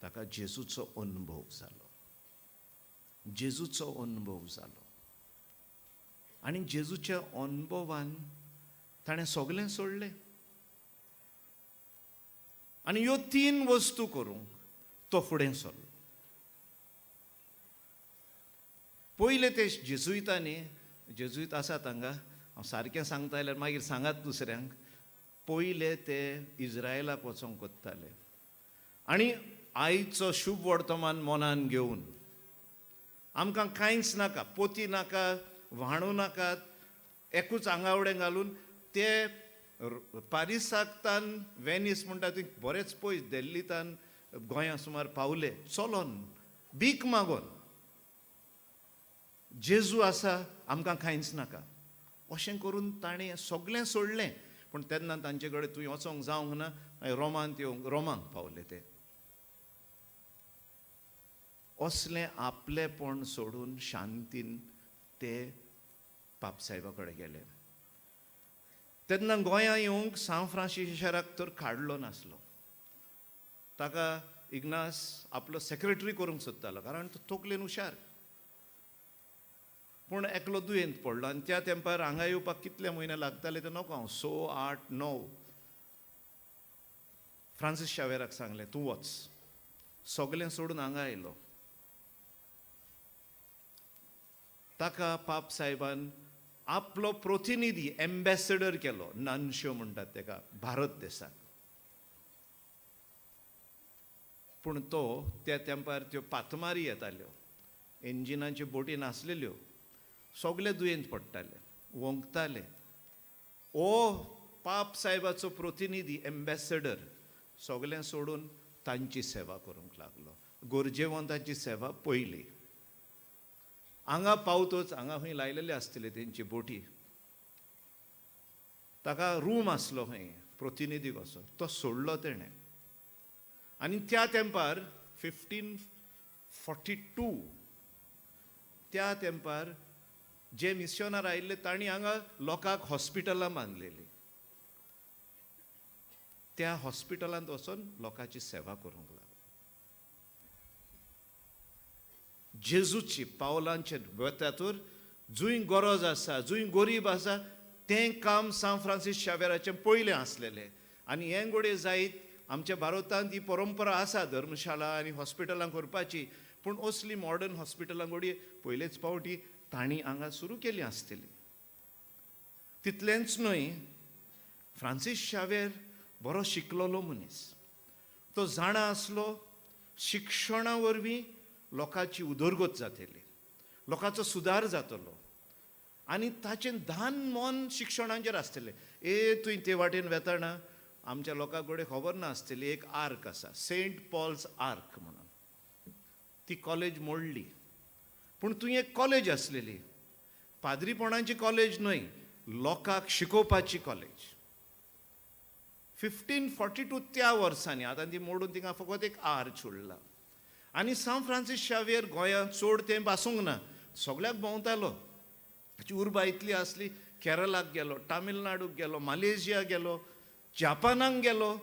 ताका जेजूचो अनुभव जालो, जेजूचो अनुभव जालो. आनी जेजूच्या अनुभवान ताणें सगलें सोडलें. आनी ह्यो 3 वस्तू करूंक तो फुडें सरलो. पयले ते जेजुईतांनी, जेजुईत आसात हांगा, हांव सारकें सांगता जाल्यार मागीर सांगात दुसऱ्यांक, पयले ते इज्रायलाक वचोंक कोत्ताले आनी आयचो शुभ वर्तमान मनान घेवन, आमकां कांयच नाका, पोती नाका, व्हाणू नाकात, एकूच आंगावडें घालून ते पारिसाकतान वेनीस म्हणटा थंय बरेच पयस, दिल्लीतान गोंया सुमार पावले चलोन, भीक मागोन, जेजू आसा आमकां कांयच नाका अशें करून ताणें सगलें सोडलें. पूण तेन्ना तांचे कडेन थंय वचोंक जावंक ना, रोमांत येवंक, रोमांक पावले ते. असलें आपलेपण सोडून शांतीन ते पापसाहेबा कडेन गेले. तेन्ना गोंया येवंक सांत फ्रांसीस शाराक तर काडलो नासलो. ताका इग्नास आपलो सेक्रेटरी करूंक सोदतालो, कारण तो तकलेन हुशार. पूण एकलो दुयेंत पडलो आनी त्या तेंपार हांगा येवपाक कितले म्हयने लागताले ते नको हांव, 6, 8, 9. फ्रांसीस शावेराक सांगलें तूं वच, सगलें सोडून हांगा आयलो. ताका पाप साहेबान आपलो प्रतिनिधी, एम्बेसडर केलो, नानश्यो म्हणटात ताका भारत देशाक. पूण तो त्या तेंपार त्यो पातमारी येताल्यो, इंजिनाच्यो बोटी नासलेल्यो, सगले दुयेंत पडटाले, वोंकताले. ओ पाप साहेबाचो प्रतिनिधी, एम्बेसडर, सगलें सोडून तांची सेवा करूंक लागलो. गरजेवंताची सेवा पयली. हांगा पावतोच हांगा खंय लायलेले आसतले तेंची बोटी. ताका रूम आसलो खंय प्रतिनिधी कसो, तो सोडलो तेणें. आनी त्या तेंपार 1542 त्या तेंपार जे मिशनार आयिल्ले तांणी हांगा लोकांक हॉस्पिटलां बांदलेलीं. त्या हॉस्पिटलांत वचून लोकांची सेवा करूंक लागलो. जेजूची पावलांचेर वतातूर जंय गरज आसा, जंय गरीब आसा, तें काम सांत फ्रांसीस शावेराचें पयलें आसलेलें. आनी हें घडये जायत आमच्या भारतांत ही परंपरा आसा धर्मशाळा आनी हॉस्पिटलां करपाची, पूण असली मॉडर्न हॉस्पिटलां घडये पयलेच फावटी तांणी हांगा सुरू केली आसतली. तितलेंच न्हय, फ्रांसीस शावेर बरो शिकलोलो मनीस, तो जाणा आसलो शिक्षणा वरवीं लोकांची उदरगत जातली, लोकांचो सुदार जातलो आनी ताचें धान मन शिक्षणाचेर आसतलें. ए तुवें ते वाटेन वेतना आमच्या लोकां कडेन खबर नासतली, एक आर्क आसा, सेंट पॉल्स आर्क म्हणून, ती कॉलेज मोडली, पूण तुवें एक कॉलेज आसलेली, पाद्रीपणाची कॉलेज न्हय, लोकांक शिकोवपाची कॉलेज. 1542 त्या वर्सांनी, आतां ती मोडून थिंगा फकत एक आर्च उरला. आनी सांत फ्रांसीस शावियर गोंयांत चड तेंप आसूंक ना, सगळ्याक भोंवतालो. ताची उर्बा इतली आसली, केरलाक गेलो, तामिळनाडूक गेलो, मलेशिया गेलो, जापानाक गेलो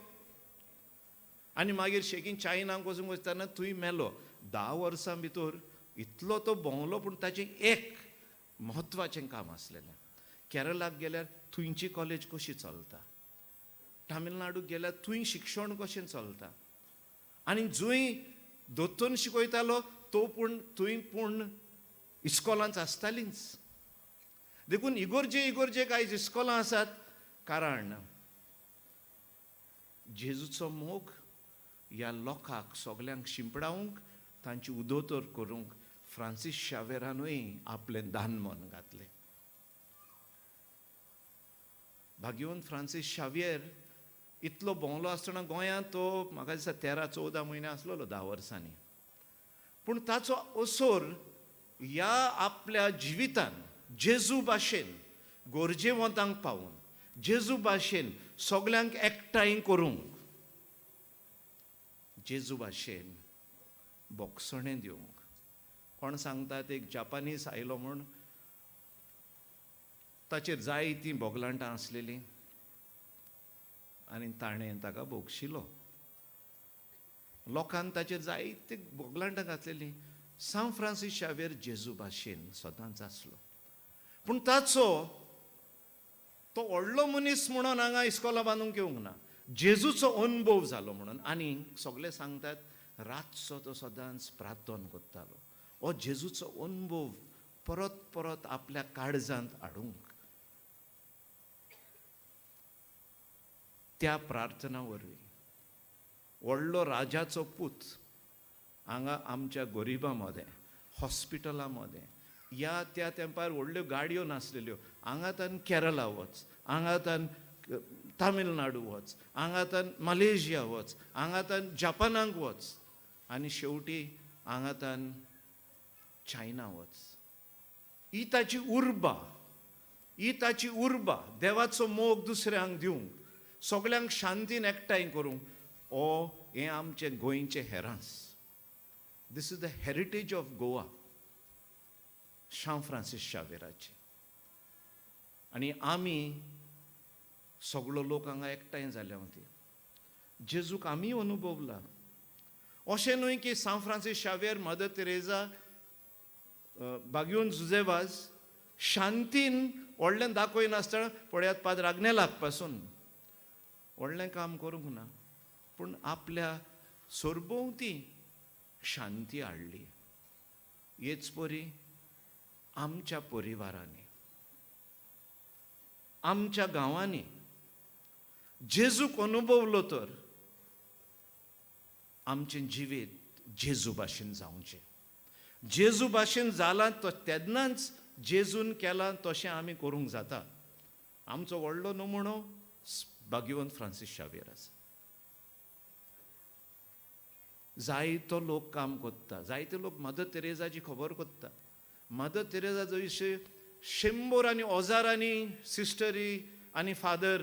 आनी मागीर शेगीन चायनाक वचूंक वचतना थंय मेलो. 10 वर्सां भितर इतलो तो भोंवलो, पूण ताचें एक म्हत्वाचें काम आसलेलें. केरलाक गेल्यार थंयची कॉलेज कशी चलता, तामिळनाडूक गेल्यार थंय शिक्षण कशें चलता, आनी जंय दोतोन शिकयतालो तो पूण थंय पूण इस्कॉलांच आसतालींच. देखून इगोर्जे इगोर्जेक आयज इस्कॉलां आसात, कारण जेजूचो मोग ह्या लोकांक सगल्यांक शिंपडावंक, तांची उदोतर करूंक फ्रांसीस शावेरानूय आपलें दान मन घातलें. भाग्यवंत फ्रांसीस शावियर इतलो भोंवलो आसतना गोंयांत तो म्हाका दिसता 13-14 म्हयने आसलेलो, 10 वर्सांनी, पूण ताचो असोर ह्या आपल्या जिवितान जेजू भाशेन गरजेवंतांक पावून, जेजू भाशेन सगल्यांक एकठांय करूंक, जेजू भाशेन बोगसणें दिवंक. कोण सांगतात एक जापानीज आयलो म्हूण, ताचेर जायतीं बोगलांटां आसलेलीं आनी ताणें ताका भोगशिलो. लोकान ताचेर जायतीं बोगलांटां घातलेलीं. सांत फ्रांसीस शावियर जेजू भाशेन सदांच आसलो, पूण ताचो तो व्हडलो मनीस म्हणून हांगा इस्कॉलां बांदूंक येवंक ना, जेजूचो अनुभव जालो म्हणून. आनी सगळे सांगतात रातचो तो सदांच प्रार्थना करतालो, हो जेजूचो अनुभव परत परत आपल्या काळजांत हाडूंक. त्या प्रार्थना वरवीं व्हडलो राजाचो पूत हांगा आमच्या गरिबां मदें, हॉस्पिटलां मदें, ह्या त्या तेंपार व्हडल्यो गाडयो नासलेल्यो, हांगांतान केरला वच, हांगांतान तामिळनाडू वच, हांगांतान मलेशिया वच, हांगांतान जापानाक वच आनी शेवटी हांगांतान चायना वच. ही ताची उर्बा, ही ताची उर्बा देवाचो मोग दुसऱ्यांक दिवंक, सगल्यांक शांतीन एकठांय करूंक. ओ हें आमचें गोंयचें हेरांस. This is the heritage of Goa, Shyam Francis शावेराची. आनी आमी सगळो लोक हांगा एकठांय जाल्या वती जेजूक आमी अनुभवला. अशें न्हय की सांत फ्रांसीस शावेर, मदर तेरेजा, भाग्यवंत जुजेवाज शांतीन व्हडलें दाखयनासतना, पळयात पाद्र आग्नेलाक पासून व्हडलें काम करूंक ना, पूण आपल्या सरभोंवती शांती हाडली. हेच परी आमच्या परिवारांनी, आमच्या गांवांनी जेजूक अनुभवलो तर आमचें जिवीत जेजू भाशेन जावचें. जेजू भाशेन जालां तो तेन्नाच जेजून केलां तशें आमी करूंक जाता. आमचो व्हडलो नमुनो भाग्यवंत फ्रांसीस शावियर आसा. जायतो लोक काम करता, जायते लोक मदर तेरेजाची खबर करता, मदर तेरेजा जशी शंबर आनी हजारांनी सिस्टरी आनी फादर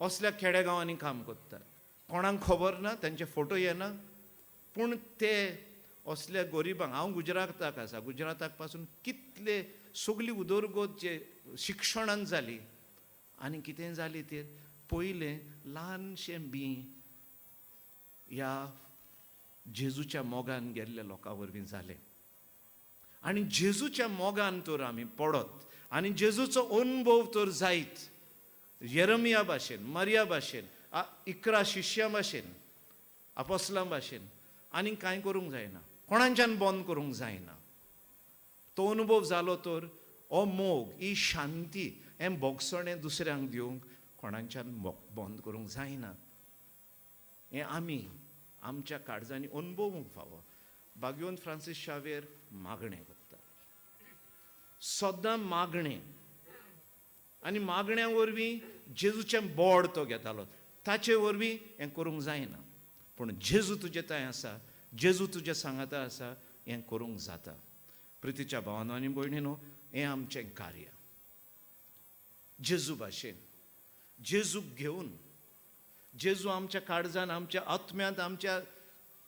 असल्या खेडेगांवांनी काम करतात. कोणाक खबर ना, तांचे फोटो येना, पूण ते असल्या गरिबांक. हांव गुजराताक आसा, गुजराताक पासून कितले सगली उदरगत जे शिक्षणान जाली आनी कितें जाली ते पयलें ल्हानशें बीं ह्या जेजूच्या मोगान गेल्ल्या लोकां वरवीं जालें. आनी जेजूच्या मोगान तर आमी पडत आनी जेजूचो अनुभव तर जायत, येरमिया भाशेन, मरिया भाशेन, 11 शिश्यां भाशेन, आपोस्लां भाशेन, आनी कांय करूंक जायना, कोणाच्यान बंद करूंक जायना. तो अनुभव जालो तर हो मोग, ही शांती, हें भोगसणें दुसऱ्यांक दिवंक कोणाच्यान बंद करूंक जायना. हें आमी आमच्या काळजांनी अनुभवूंक फावो. भाग्यवंत फ्रांसीस शावेर मागणें करता, सदां मागणें, आनी मागण्या वरवीं जेजूचें बोड तो घेतालो. ताचे वरवीं हें करूंक जायना, पूण जेजू तुजे थंय आसा, जेजू तुजे सांगाता आसा, हें करूंक जाता. प्रितीच्या भावानो आनी भयणीनो, हें आमचें कार्य. जेजू भाशेन, जेजूक घेवन, जेजू आमच्या काळजान, आमच्या आत्म्यांत, आमच्या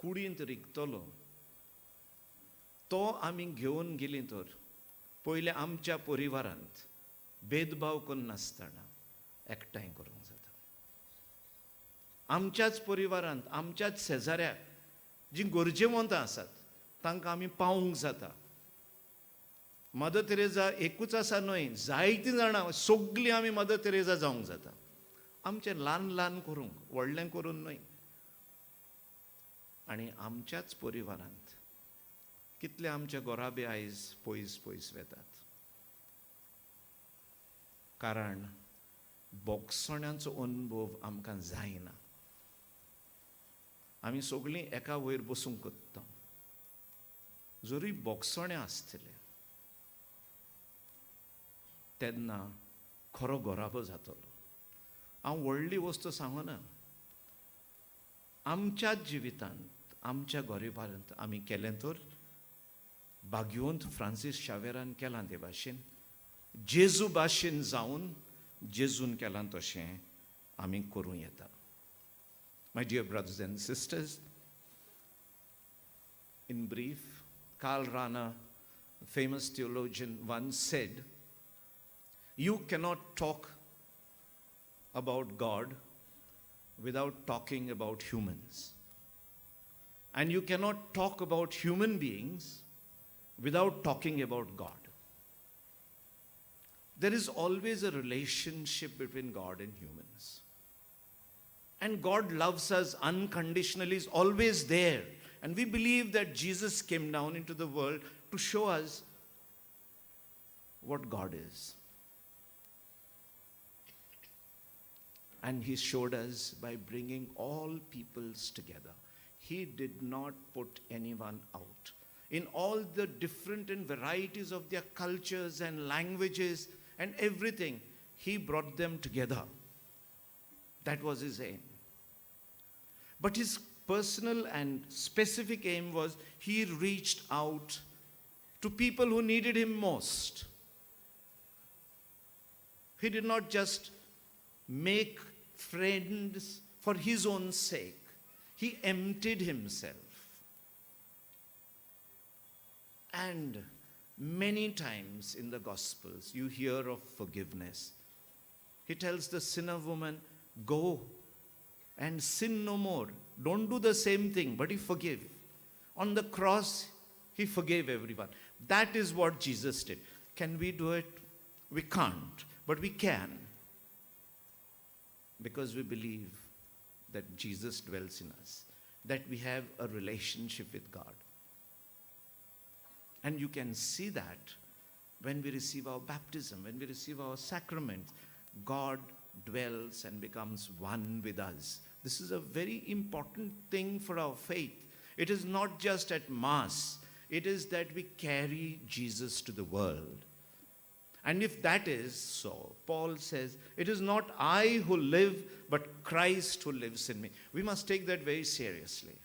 कुडींत रिगतलो, तो आमी घेवन गेलीं तर पयलें आमच्या परिवारांत भेदभाव करनासतना एकठांय करूंक जाता. आमच्याच परिवारांत, आमच्याच शेजाऱ्याक जीं गरजेवंत आसात तांकां आमी पावूंक जाता. मदर तेरेजा एकूच आसा न्हय, जायतीं जाणां, सगलीं आमी मदर तेरेजा जावंक जाता. आमचें ल्हान ल्हान करूंक, व्हडलें करून न्हय. आनी आमच्याच परिवारांत कितले आमचे गोराबे आयज पयस पयस वेतात, कारण भोगसण्याचो अनुभव आमकां जायना. आमी सगळीं एका वयर बसूंक कोत्ता, जरूय भोगसणें आसतलें तेन्ना खरो गोराबो जातलो. हांव व्हडली वस्तू सांगना, आमच्याच जिवितांत, आमच्या गरिबांत आमी केलें तर भाग्यवंत फ्रांसीस शावेरान केलां ते भाशेन, जेजू भाशेन जावन जेजून केलां तशें आमी करूं येता. My dear brothers and sisters, in brief, Karl Rahner, famous theologian, once said, you cannot talk about God without talking about humans. And you cannot talk about human beings without talking about God. There is always a relationship between God and humans. And God loves us unconditionally, is always there. And we believe that Jesus came down into the world to show us what God is. And he showed us by bringing all peoples together. He did not put anyone out. In all the different and varieties of their cultures and languages and everything, he brought them together. That was his aim. But his personal and specific aim was he reached out to people who needed him most. He did not just make friends for his own sake. He emptied himself. And many times in the Gospels, you hear of forgiveness. He tells the sinner woman, go and sin no more. Don't do the same thing, but he forgave. On the cross, he forgave everyone. That is what Jesus did. Can we do it? We can't, but we can. Because we believe that Jesus dwells in us, that we have a relationship with God. And you can see that when we receive our baptism, when we receive our sacraments, God dwells and becomes one with us. This is a very important thing for our faith. It is not just at Mass, it is that we carry Jesus to the world. And if that is so, Paul says, it is not I who live, but Christ who lives in me. We must take that very seriously.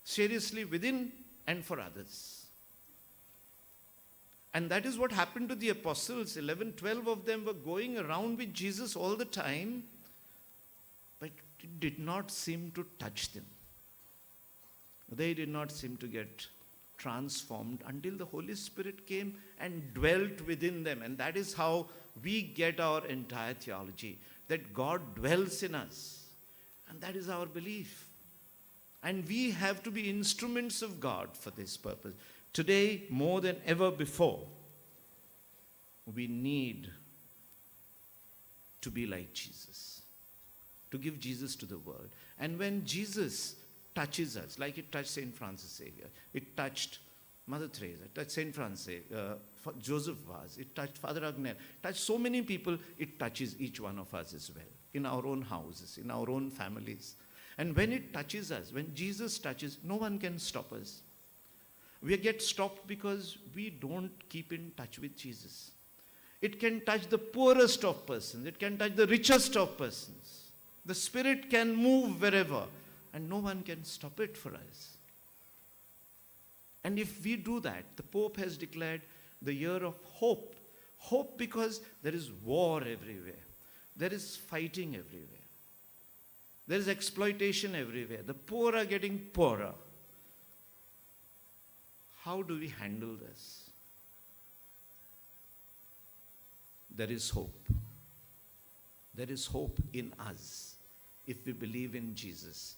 Seriously within and for others. And that is what happened to the apostles. 11, 12 of them were going around with Jesus all the time, but it did not seem to touch them. They did not seem to get transformed until the Holy Spirit came and dwelt within them. And that is how we get our entire theology, that God dwells in us. And that is our belief. And we have to be instruments of God for this purpose. Today, more than ever before, we need to be like Jesus, to give Jesus to the world. And when Jesus touches us, like it touched St. Francis Xavier, it touched Mother Teresa, it touched St. Francis, Joseph Vaz, it touched Father Agnel, touched so many people, it touches each one of us as well, in our own houses, in our own families. And when it touches us, when Jesus touches, no one can stop us. We get stopped because we don't keep in touch with Jesus. It can touch the poorest of persons. It can touch the richest of persons. The Spirit can move wherever, and no one can stop it for us. And if we do that, the Pope has declared the year of hope. Hope because there is war everywhere. There is fighting everywhere. There is exploitation everywhere. The poor are getting poorer. How do we handle this? There is hope. There is hope in us if we believe in Jesus.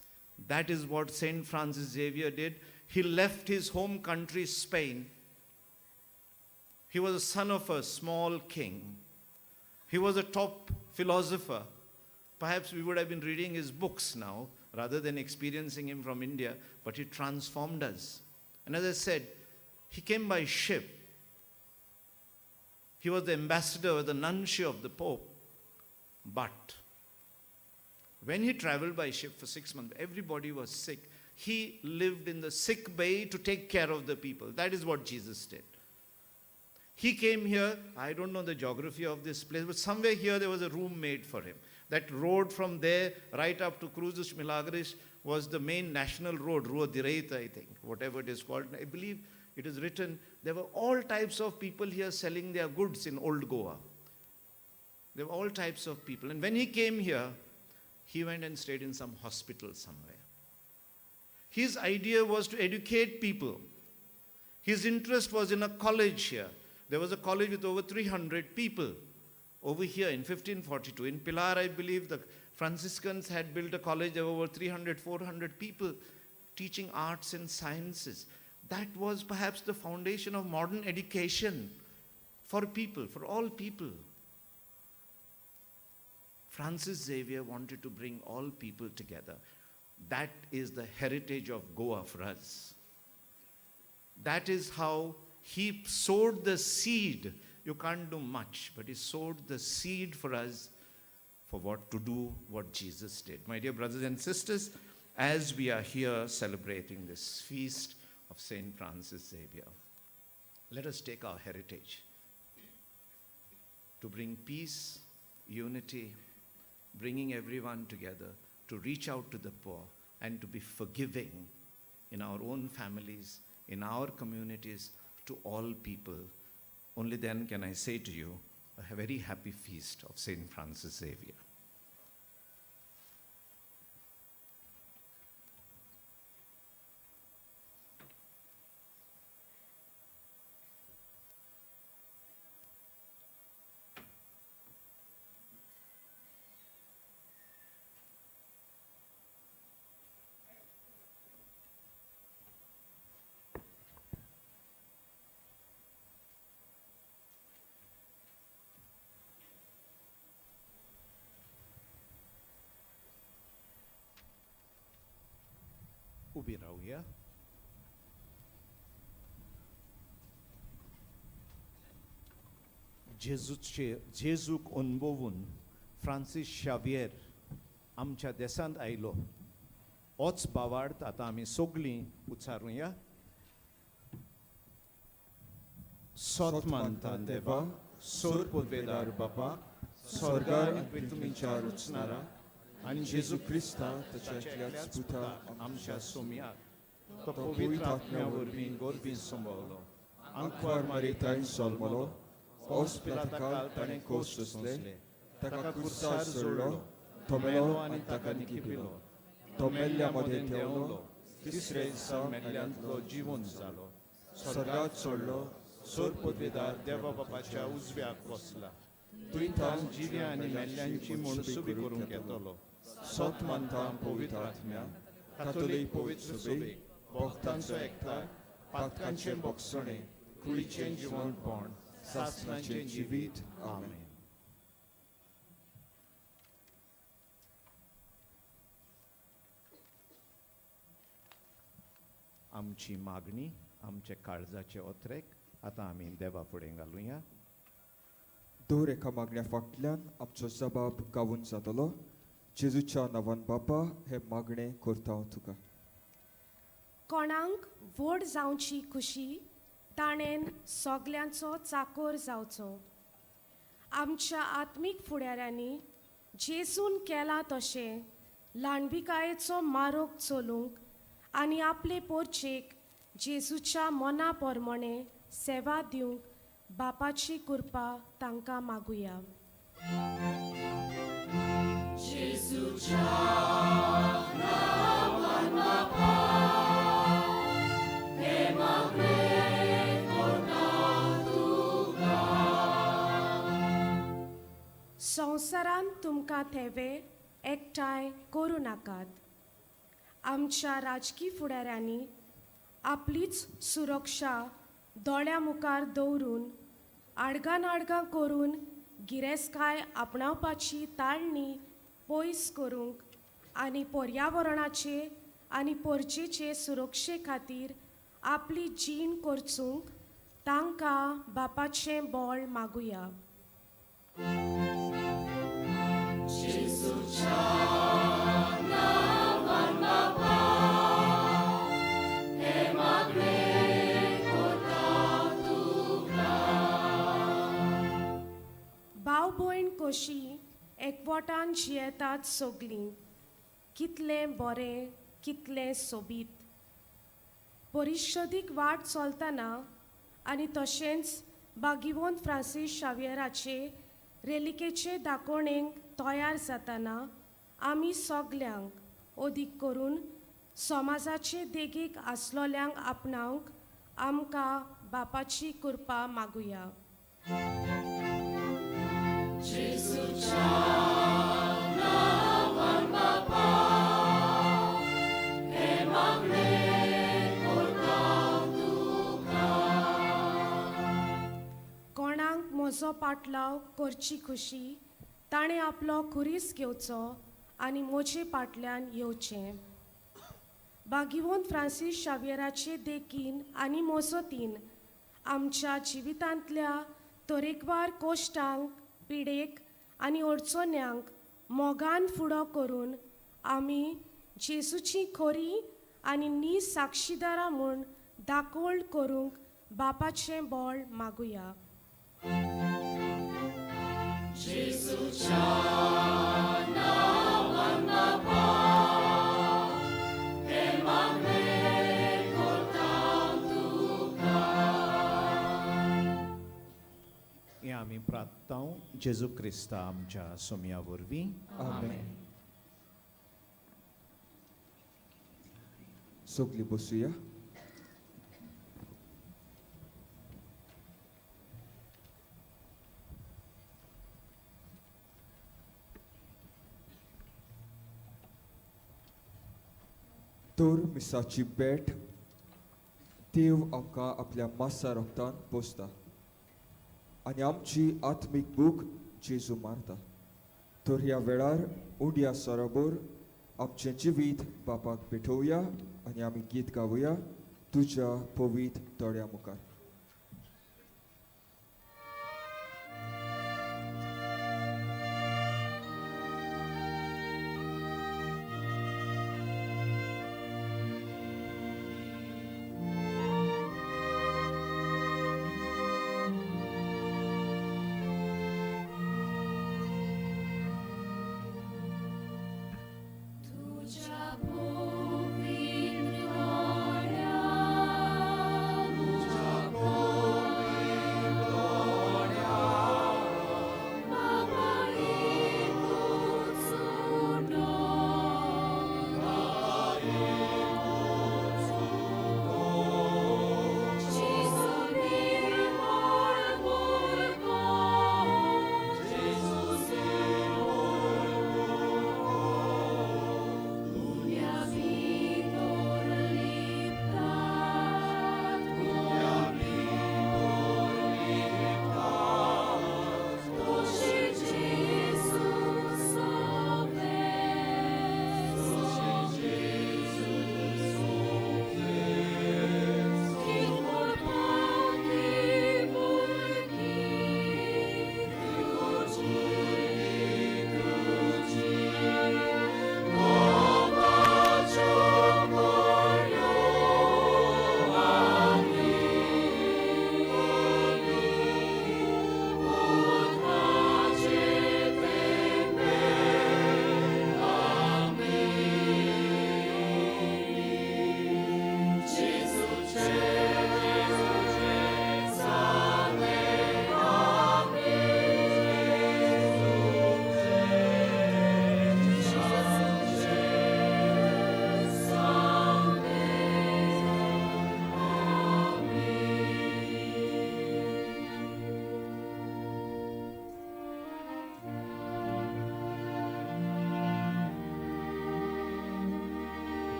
That is what St. Francis Xavier did. He left his home country, Spain. He was the son of a small king. He was a top philosopher. Perhaps we would have been reading his books now rather than experiencing him from India, but he transformed us. And as I said, he came by ship. He was the ambassador, the nuncio of the Pope. But when he traveled by ship for 6 months, everybody was sick. He lived in the sick bay to take care of the people. That is what Jesus did. He came here, I don't know the geography of this place, but somewhere here there was a room made for him. That road from there right up to Cruz dos Milagres was the main national road, Rua Direita, I think, whatever it is called. I believe it is written, there were all types of people here selling their goods in Old Goa. There were all types of people. And when he came here, he went and stayed in some hospital somewhere. His idea was to educate people. His interest was in a college here. There was a college with over 300 people over here in 1542. In Pilar, I believe, the Franciscans had built a college. There were over 300, 400 people teaching arts and sciences. That was perhaps the foundation of modern education for people, for all people. Francis Xavier wanted to bring all people together. That is the heritage of Goa for us. That is how he sowed the seed. You can't do much, but he sowed the seed for us for what to do, what Jesus did. My dear brothers and sisters, as we are here celebrating this feast of St. Francis Xavier, let us take our heritage to bring peace, unity, bringing everyone together, to reach out to the poor, and to be forgiving in our own families, in our communities, to all people. Only then can I say to you, a very happy feast of St. Francis Xavier. उबी रावया. जेजूक अनुभवून Francis Xavier आमच्या देशांत आयलो. होच भावार्थ आतां आमी सगळीं उच्चारुया. सोत मानता देवा, सोर पुदवेदार बापा, स्वर्गार आनी तुमच्या रुचणारा आनी जेजू क्रिस्ता ताच्या एकल्याच पुता आमच्या सोमयाक, तो पवित्र आत्म्या वरवीं गोरबी संभवलो, आंकवार मारी ताईन जल्मलो, पोंस पिलाता काल ताणें कोश्ट सोंसले, ताका कुर्सार सोडलो, तो मेलो आनी ताका निकिपिलो. तो मेल्ल्या मदें देंवलो, तिसरे दिसा मेल्ल्यांतलो जिवन जालो, स्वर्गात चडलो, सोर पदवेदार देवा बापाच्या उजव्याक बसला, थंय तावन जिव्या आनी मेल्ल्यांची मनसुबी करूंक येतलो. सत मानता पवित्र आत्म्या, कातोलीक पवित्र सभेक, भक्तांचो एकठांय, पातकांचें बोगसणें, कुडीचें जिवनपण, सासणाचें जिवीत. आमेन. आमची मागणी, आमचे काळजाचे ओत्रेक आतां आमी देवा फुडें घालुया. दर एका मागण्या फाटल्यान आमचो जबाब गावून जातलो. जेजूच्या नांवान बापा, हें मागणें करता हांव तुका. कोणाक व्हड जावची खुशी, ताणें सगल्यांचो चाकोर जावचो. आमच्या आत्मीक फुडाऱ्यांनी जेजून केलां तशें ल्हानविकायेचो मारोग चलूंक आनी आपले पोरचेक जेजूच्या मना प्रमाणें सेवा दिवंक बापाची कृपा तांकां मागुया. संवसारांत तुमकां थेवे एकठांय करूं नाकात. आमच्या राजकी फुडाऱ्यांनी आपलीच सुरक्षा दोळ्या मुखार दवरून आडगां आडगां करून गिरेस्तकाय आपणावपाची ताळणी पयस करूंक आनी पर्यावरणाचे आनी पोरचेचे सुरक्षे खातीर आपली जीण करचूंक तांकां बापाचें बळ मागुया. भाव भयण कशी एकवटान जियेतात सगलीं, कितलें बरें, कितलें सोबीत. परिशदीक वाट चलतना आनी तशेंच बागिवोन फ्रांसीस शावियराचे रेलिकेचे दाकोवणेक तयार जातना आमी सगल्यांक, अदीक करून समाजाचे देगेक आसलोल्यांक आपणावंक आमकां बापाची कृपा मागुया. कोणाक म्हजो पाटलाव करची खुशी, ताणें आपलो खुरीस घेवचो आनी म्हजे पाटल्यान येवचें. बागिवोन फ्रांसीस शावियराचे देखीन आनी मोजोतीन आमच्या जिवितांतल्या तरेकवार कोश्टांक, पिडेक आनी अडचण्यांक मोगान फुडो करून आमी जेजूची खरी आनी नी साक्षीदारां म्हूण दाकोवण करूंक बापाचें बळ मागुया. हें आमी प्रार्थना जेजू क्रिस्ता आमच्या सोमया वरवीं. आमेन. सगलीं बसुया. तर मिसाची भेट देव आमकां आपल्या मासा रोगतान पोसता आनी आमची आत्मीक भूक जेजू मारता. तर ह्या वेळार उंड्या सरोबर आमचें जिवीत बापाक भेटोवया आनी आमी गीत गावया तुज्या पवीत दोळ्या मुखार. तुझ्या पवित्र दोळ्या मुखार.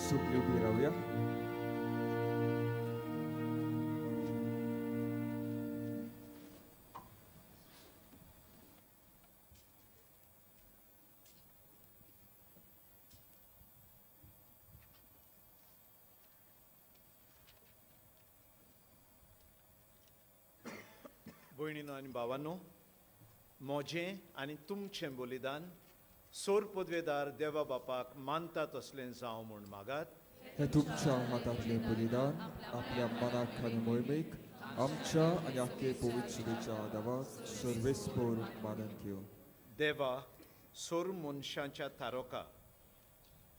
सगळीं उबी रावया. भयणीनो आनी भावांनो, म्हजें आनी तुमचें बलिदान सोर पदवेदार देवा बापाक मानता तसलें जावं म्हूण मागात. हें तुमच्या हातांतलें बलिदान आपल्या मनाक आनी मोहिमेक आमच्या आनी आख्खे पवित्र सुबेच्या देवाक सर्वेस्पोर मानून घेवं. देवा, सोर मनशांच्या तारोका,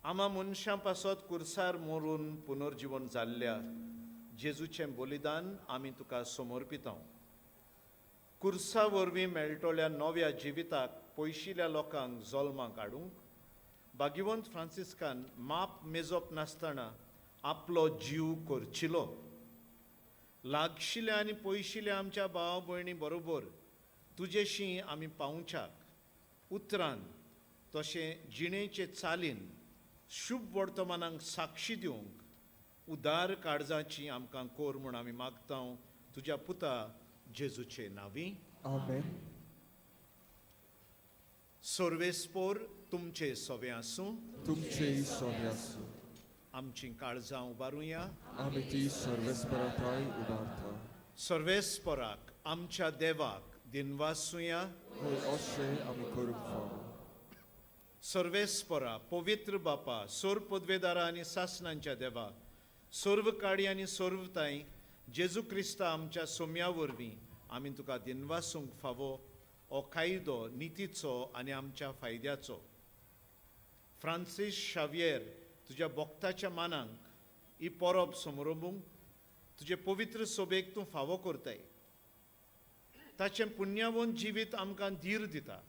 आमा मनशां पासत कुर्सार मरून पुनर्जिवन जाल्ल्या जेजूचें बलिदान आमी तुका समर्पिता. कुर्सा वरवीं मेळटल्या नव्या जिविताक पयशिल्ल्या लोकांक जल्माक हाडूंक भाग्यवंत फ्रांसिस्कान माप मेजप नासतना आपलो जीव करचिलो. लागशिल्या आनी पयशिल्या आमच्या भाव भयणी बरोबर तुजेशी आमी पावच्याक उतरान तशें जिणेचे चालीन शुभ वर्तमानांक साक्षी दिवंक उदार काळजाची आमकां कोर म्हूण आमी मागता तुज्या पुता जेजूचे नांवी. आमेन. सर्वेस्पोर तुमचे सवे आसूं. तुमचेय सवे आसूं. आमचीं काळजां उबारुया. आमी ती सर्वेस्पराथाय उबारता. सर्वेस्पराक आमच्या देवाक दिनवासुया. हय, अशें आमी करूंक फावो. सर्वेस्परा, पवित्र बापा, सोर पदवेदारा आनी सासणांच्या देवा, सर्व काडी आनी सर्वताय जेजू क्रिस्ता आमच्या सोम्या वरवीं आमी तुका दिनवासूंक फावो हो कायदो नितीचो आनी आमच्या फायद्याचो. फ्रांसीस शावियर तुज्या भक्ताच्या मानांक ही परब समरंबूंक तुजे पवित्र सोबेक तूं फावो करताय. ताचें पुण्यावंत जिवीत आमकां धीर दिता,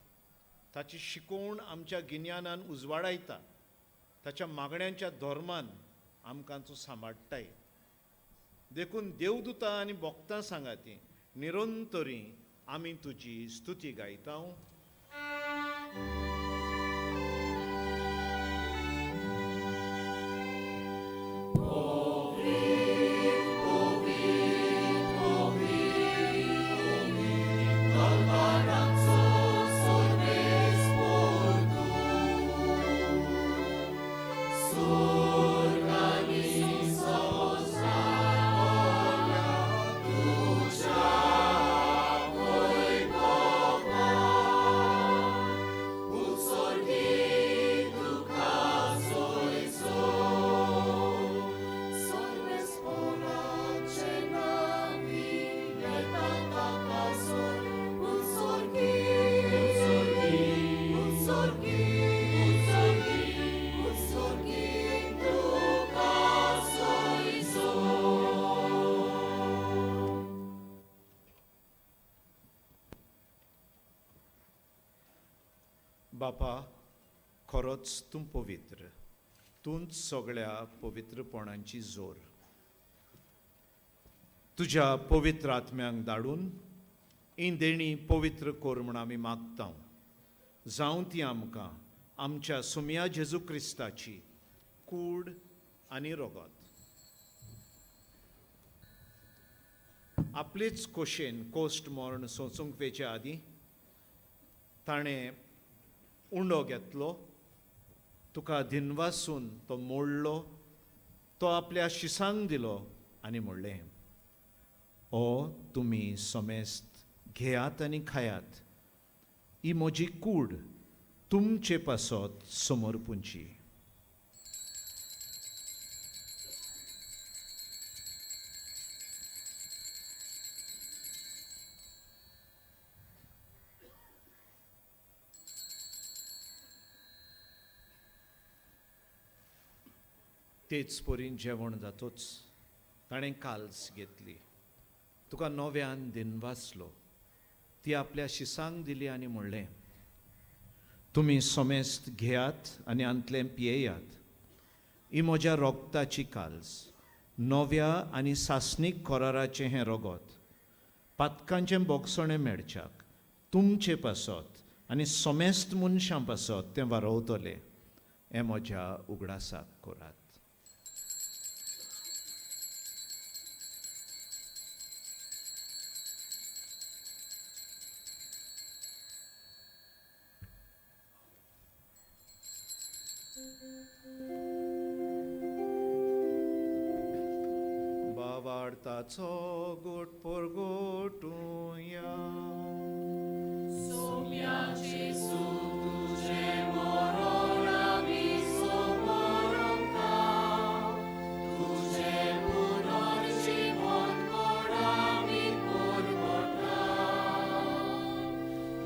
ताची शिकोवण आमच्या गिन्यानान उजवाडायता, ताच्या मागण्यांच्या धर्मान आमकां तूं सांबाळटाय. देखून देवदूता आनी भक्तां सांगाती निरंतरी आमी तुजी स्तुती गायता. बापा, खरोच तूं पवित्र, तूंच सगळ्या पवित्रपणांची जोर. तुज्या पवित्र आत्म्यांक धाडून ही देणी पवित्र कर म्हूण आमी मागता. जावं ती आमकां आमच्या सुमया जेजू क्रिस्ताची कूड आनी रगत. आपलेच खोशेन कोश्ट मर्ण सोंसूंक वेचे आदीं ताणें उंडो घेतलो, तुका दिनवासून तो मोडलो, तो आपल्या शिसांक दिलो आनी म्हणलें, ओ तुमी समेस्त घेयात आनी खायात, ही म्हजी कूड तुमचे पासत समर्पूंची. तेच परीन जेवण जातोच ताणें काल्स घेतली, तुका नव्यान दिनवासलो, ती आपल्या शिसांक दिली आनी म्हणलें, तुमी समेस्त घेयात आनी आंतलें पियेयात, ही म्हज्या रोगताची काल्स, नव्या आनी सासणीक कराराचें हें रगत, पातकांचें बोगसणें मेळच्याक तुमचे पासत आनी समेस्त मनशां पासत तें वारोवतलें, हें म्हज्या उगडासाक करात. बावार्ताचो गोट परगोटुया. सोम्या जेजू तुजें मरण आमी समोरंता, तुजें पुनर्जीवनपण आमी परगटा,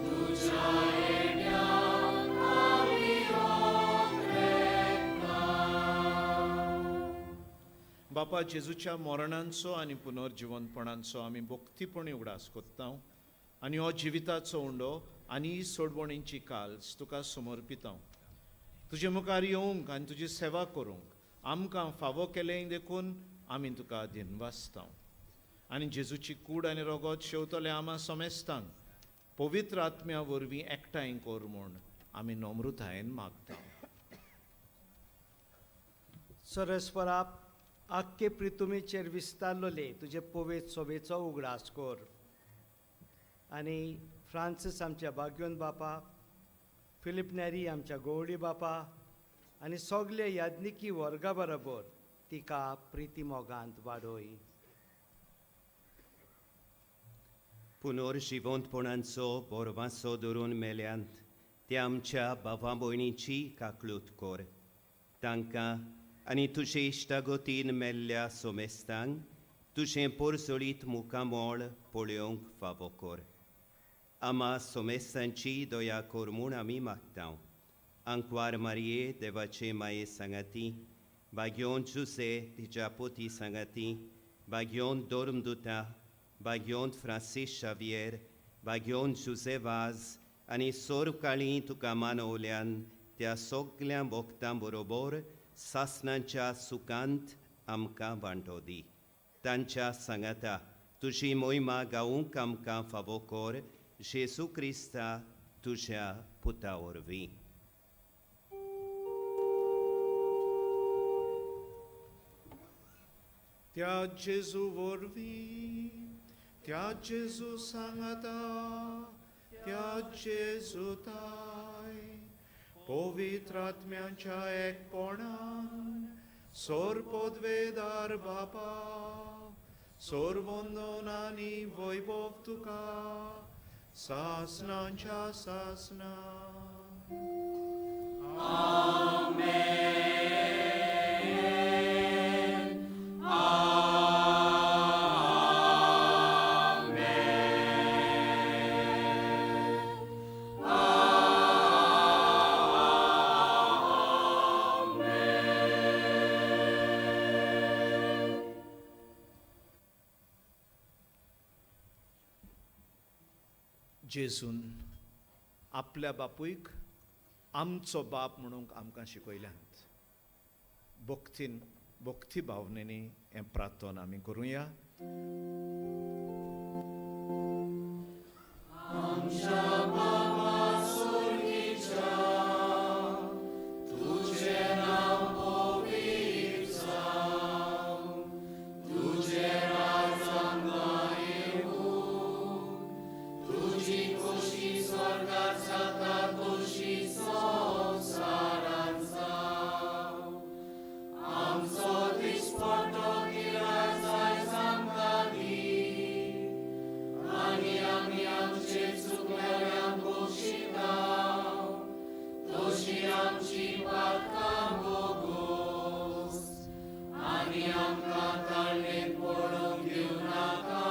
तुज्या येण्याक आमी ओत्रेता. बापा, जेजूच्या मरणांचो आनी पुनर्जिवनपणांचो आमी भक्तीपणी उगडास कोत्ता आनी हो जिविताचो उंडो आनी ही सोडवणीची काल्स तुका समर्पिता. तुजे मुखार येवंक आनी तुजी सेवा करूंक आमकां फावो केलें देखून आमी तुका दिनवासता. आनी जेजूची कूड आनी रगत शेवतले आमा समेस्तांक पवित्र आत्म्या वरवीं एकठांय कर म्हूण आमी नम्रतायेन मागता. सरस्वरा, आख्खे प्रितुमेचेर विस्तारलोले तुजे पवेत सोबेचो उगडास कर आनी फ्रांसीस आमच्या बाग्योन बापा, फिलीप नेरी आमच्या गोवडी बापा आनी सगळे याज्ञिकी वर्गा बरोबर तिका प्रिती मोगांत वाडोय. पुनर्जिवंतपणांचो बोरवासो धरून मेल्यांत त्या आमच्या भावा भयणीची काकळूत कर. तांकां आनी तुजे इश्टागतीन मेल्ल्या सोमेस्तांक तुजें पोरजोळीत मुखामोळ पळोवंक फावो कर. आमा सोमेस्तांची दया कर म्हूण आमी मागता. आंकवार मारये देवाचे माये सांगाती, बाग्योन जुसे तिच्या पोती सांगाती, बाग्योन धर्मदुता, बाग्योन फ्रांसीस शावियर, बाग्योन जुजे वाज आनी सोरकाळी तुका मानवल्यान त्या सगल्या भक्तां बरोबर सासणाच्या सुखांत आमकां वांटो दी. तांच्या सांगाता तुजी मोहिमा गावूंक आमकां फावो कर, जेजू क्रिस्ता तुज्या पुता वरवीं. त्या जेजू वरवीं, त्या जेजू सांगाता, त्या जेजू ताय पवित्र आत्म्यांच्या एकपणान सोरपोदवेदार बापा, सोरवंदन आनी वैभव तुका सासनांच्या सासना. जेजून आपल्या बापूयक आमचो बाप म्हणूंक आमकां शिकयल्यांत. भक्तीन भक्ती भावनेनी हें प्रार्थना आमी करुया. आमच्या बाबा सोर्गीच्या, तुजें नांव पवित्र जावं, तुजें राज आमकां येवूं, तुजी खोशी स्वर्गार जाता तशी संवसारांत जावं. आमचो दिसपट्टो गिरास आयज आमकां दी, आनी आमी आमचे चुकलेल्यांक बक्षिता, तशी आमची पातकां भोगोस, आनी आमकां ताळणेंत पडूंक दिवं नाका,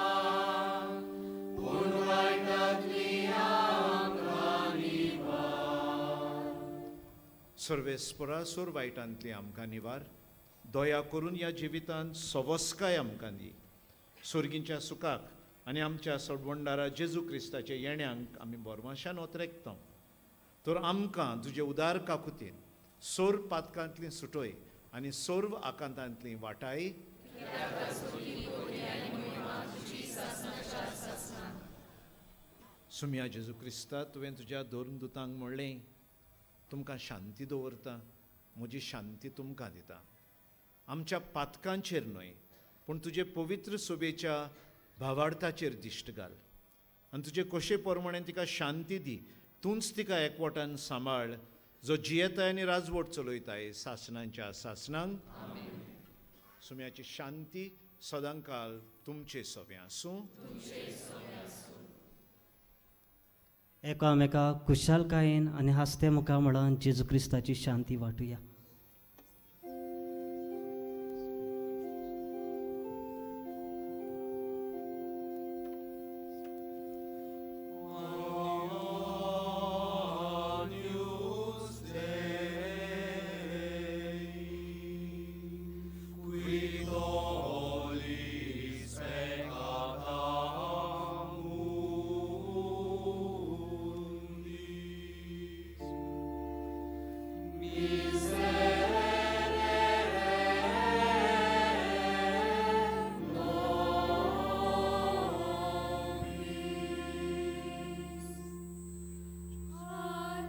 पूण वायटांतली आमकां निवार. सर्वेस्परा, सोर वायटांतली आमकां निवार, दया करून ह्या जिवितांत सवस्काय आमकां दी. सोर्गींच्या सुखाक आनी आमच्या सोडवणदारा जेजू क्रिस्ताच्या येण्यांक आमी बोरमाशान ओतरेकता. तर आमकां तुजे उदार काकुतीन सोर पातकांतली सुटय आनी सर्व आकांतांतली वाटाय. सुम्या जेजू क्रिस्ता, तुवें तुज्या धर्मदुतांक म्हणलें, तुमकां शांती दवरता, म्हजी शांती तुमकां दिता. आमच्या पातकांचेर न्हय पूण तुजे पवित्र सोबेच्या भावार्थाचेर दिश्ट घाल आनी तुजे कोशे प्रमाणे तिका शांती दी. तूंच तिका एकवटान सांबाळ जो जियेताय आनी राजवट चलयताय सासणांच्या सासणांक. सुम्याची शांती सदांकाल तुमचे सवें आसूं. एकामेका खुशालकायेन आनी हांसते मुखार म्हणून जेजू क्रिस्ताची शांती वांटुया.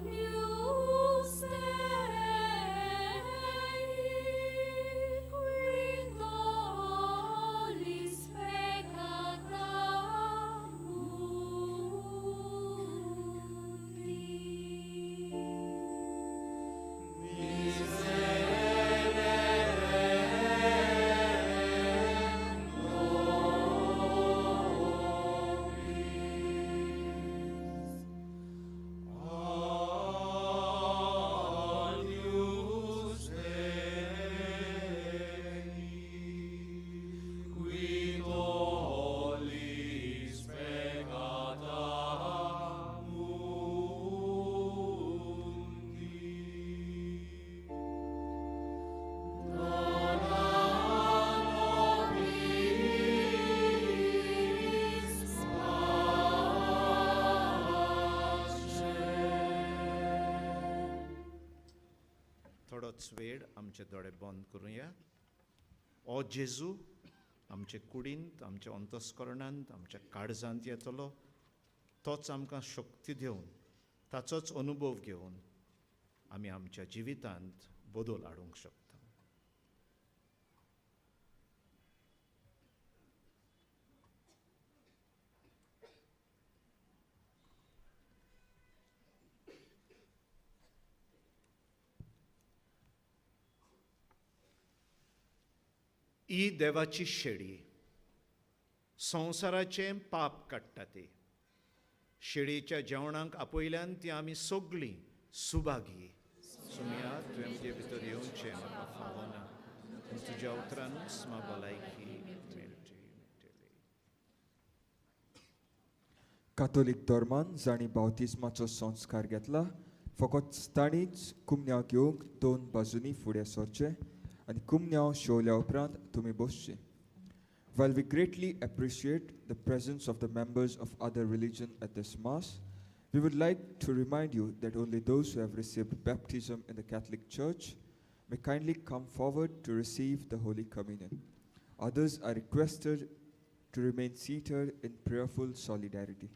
Agnus Dei, qui tollis peccata mundi. थोडोच वेळ आमचे दोळे बंद करुया. ओ जेजू, आमचे कुडींत, आमच्या अंतस्करणांत, आमच्या काळजांत येतलो, तोच आमकां शक्ती दिवन, ताचोच अनुभव घेवन आमी आमच्या जिवितांत बदल हाडूंक शकता. ही देवाची शेळी संवसाराचें पाप काडटा. ती शेळीच्या जेवणाक आपयल्यान ती आमी सगळीं सुभागी. सुमया, तुवें म्हजे भितर येवचें म्हाका फावना, पूण तुज्या उतरानूच म्हाका भलायकी मेळटी मेळटली. कातोलीक धर्मान जांणी बावतिज्माचो संस्कार घेतला फकत तांणीच कुमन्यांव घेवंक दोन बाजूंनी फुडें सरचें आनी कुमन्यांव शेवल्या उपरांत तुमी बसचें. While we greatly appreciate the presence of the members of other religion at this Mass, we would like to remind you that only those who have received baptism in the Catholic Church may kindly come forward to receive the Holy Communion. Others are requested to remain seated in prayerful solidarity.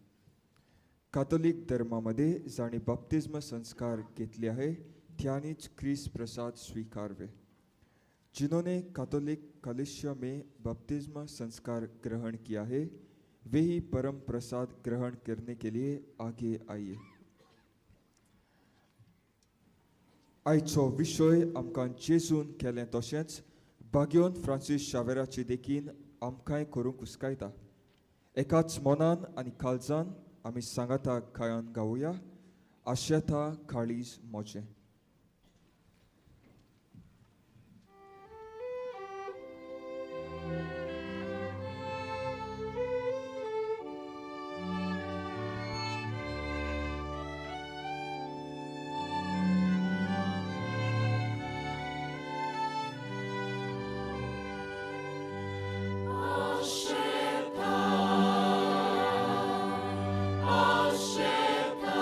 Catholic धर्मामध्ये जांणी बाप्तिज्म संस्कार घेतले आहे त्यांनीच क्रिस प्रसाद स्वीकारवे. जिन्होंने Catholic कलिसिया में बपतिस्मा संस्कार ग्रहण किया है वे ही परम प्रसाद ग्रहण करने के लिए आगे आइए. आयचो विशय आमकां जेजून केलें तशेंच बाग्योन फ्रांसीस शावेराचे देखीन आमकांय करूंक उस्कायता. एकाच मनान आनी काळजान आमी सांगाता गायन गावया आशेता काळीज मोजें. Asheta, Asheta,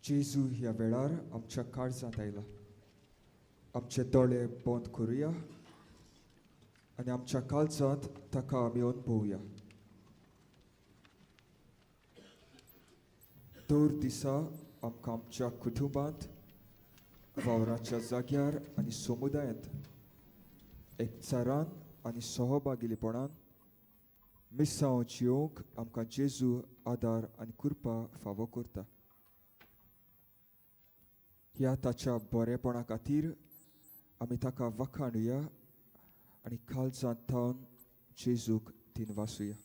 जेजू ह्या वेळार आमच्या काळजांत आयला. आमचे दोळे बंद करुया आनी आमच्या काळजांत ताका आमी अनुभवया. दर दिसा आमकां आमच्या कुटुंबांत, वावराच्या जाग्यार आनी समुदायांत एकचारान आनी सहभागिलेपणान मिसांव जियोवंक आमकां जेजू आदार आनी कृपा फावो करता. ह्या ताच्या बरेपणा खातीर आमी ताका वखाणुया आनी काळजांत थावन जेजूक दिनवासुया.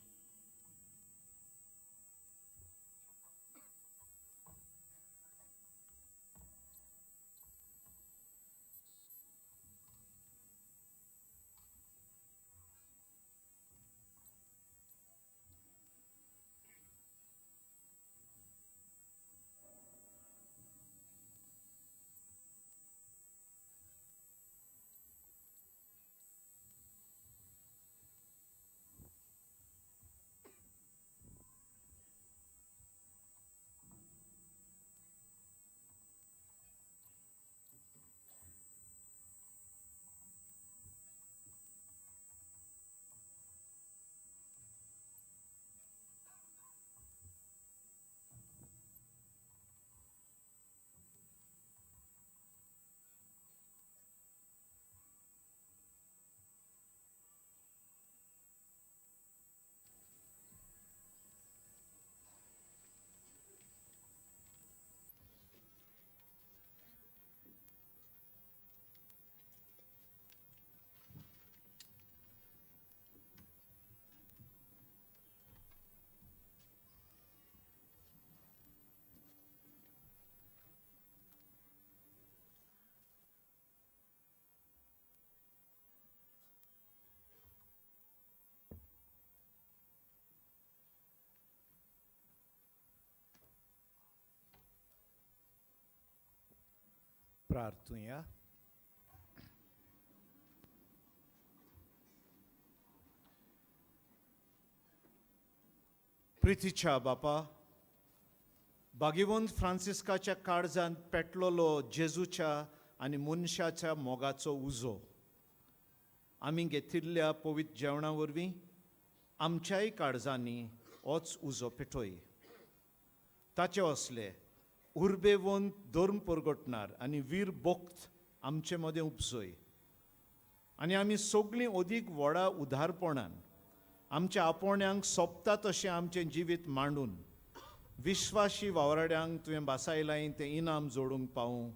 प्रार्थुया. प्रितीच्या बापा, भाग्यवंत फ्रांसिस्काच्या काळजांत पेटलोलो जेजूच्या आनी मनशाच्या मोगाचो उजो आमी घेतिल्ल्या पवित्र जेवणा वरवीं आमच्याय काळजांनी होच उजो पेटोय. ताचे असले उर्बेवंत धर्म परगटणार आनी वीर भक्त आमचे मदें उपजय आनी आमी सगळीं अदीक व्हडा उदारपणान आमच्या आपोवण्यांक सोंपता तशें आमचें जिवीत मांडून विश्वाशी वावराड्यांक तुवें बासायलाय तें इनाम जोडूंक पावूं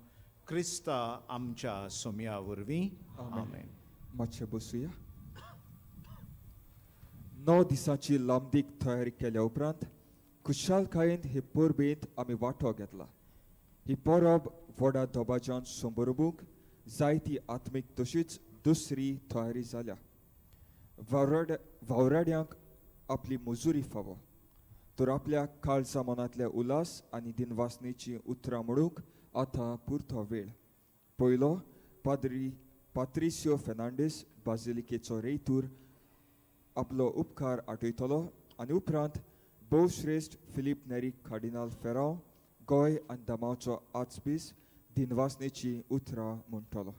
क्रिस्ता आमच्या सोमया वरवीं. आमेन. मातशें बसुया. 9 दिसांची लांबदीक तयारी केल्या उपरांत खुशालकायेन हे परबेंत आमी वांटो घेतला. ही परब व्हडा दबाज्यान संबरोबूंक जायती आत्मीक तशीच दुसरी तयारी जाल्या. वावराड्यांक आपली मजुरी फावो तर आपल्या काळजा मनांतल्या उल्हास आनी दिनवासनेची उतरां म्हणूंक आतां पुरतो वेळ. पयलो पाद्री पात्रिसियो फेर्नांडीस बाजिलिकेचो रेयतूर आपलो उपकार आठयतलो आनी उपरांत भोवश्रेश्ठ फिलीप नेरी कार्डिनाल फेरांव गोंय आनी दमावचो आर्चबीस दिनवासनेची उतरां म्हणटलो.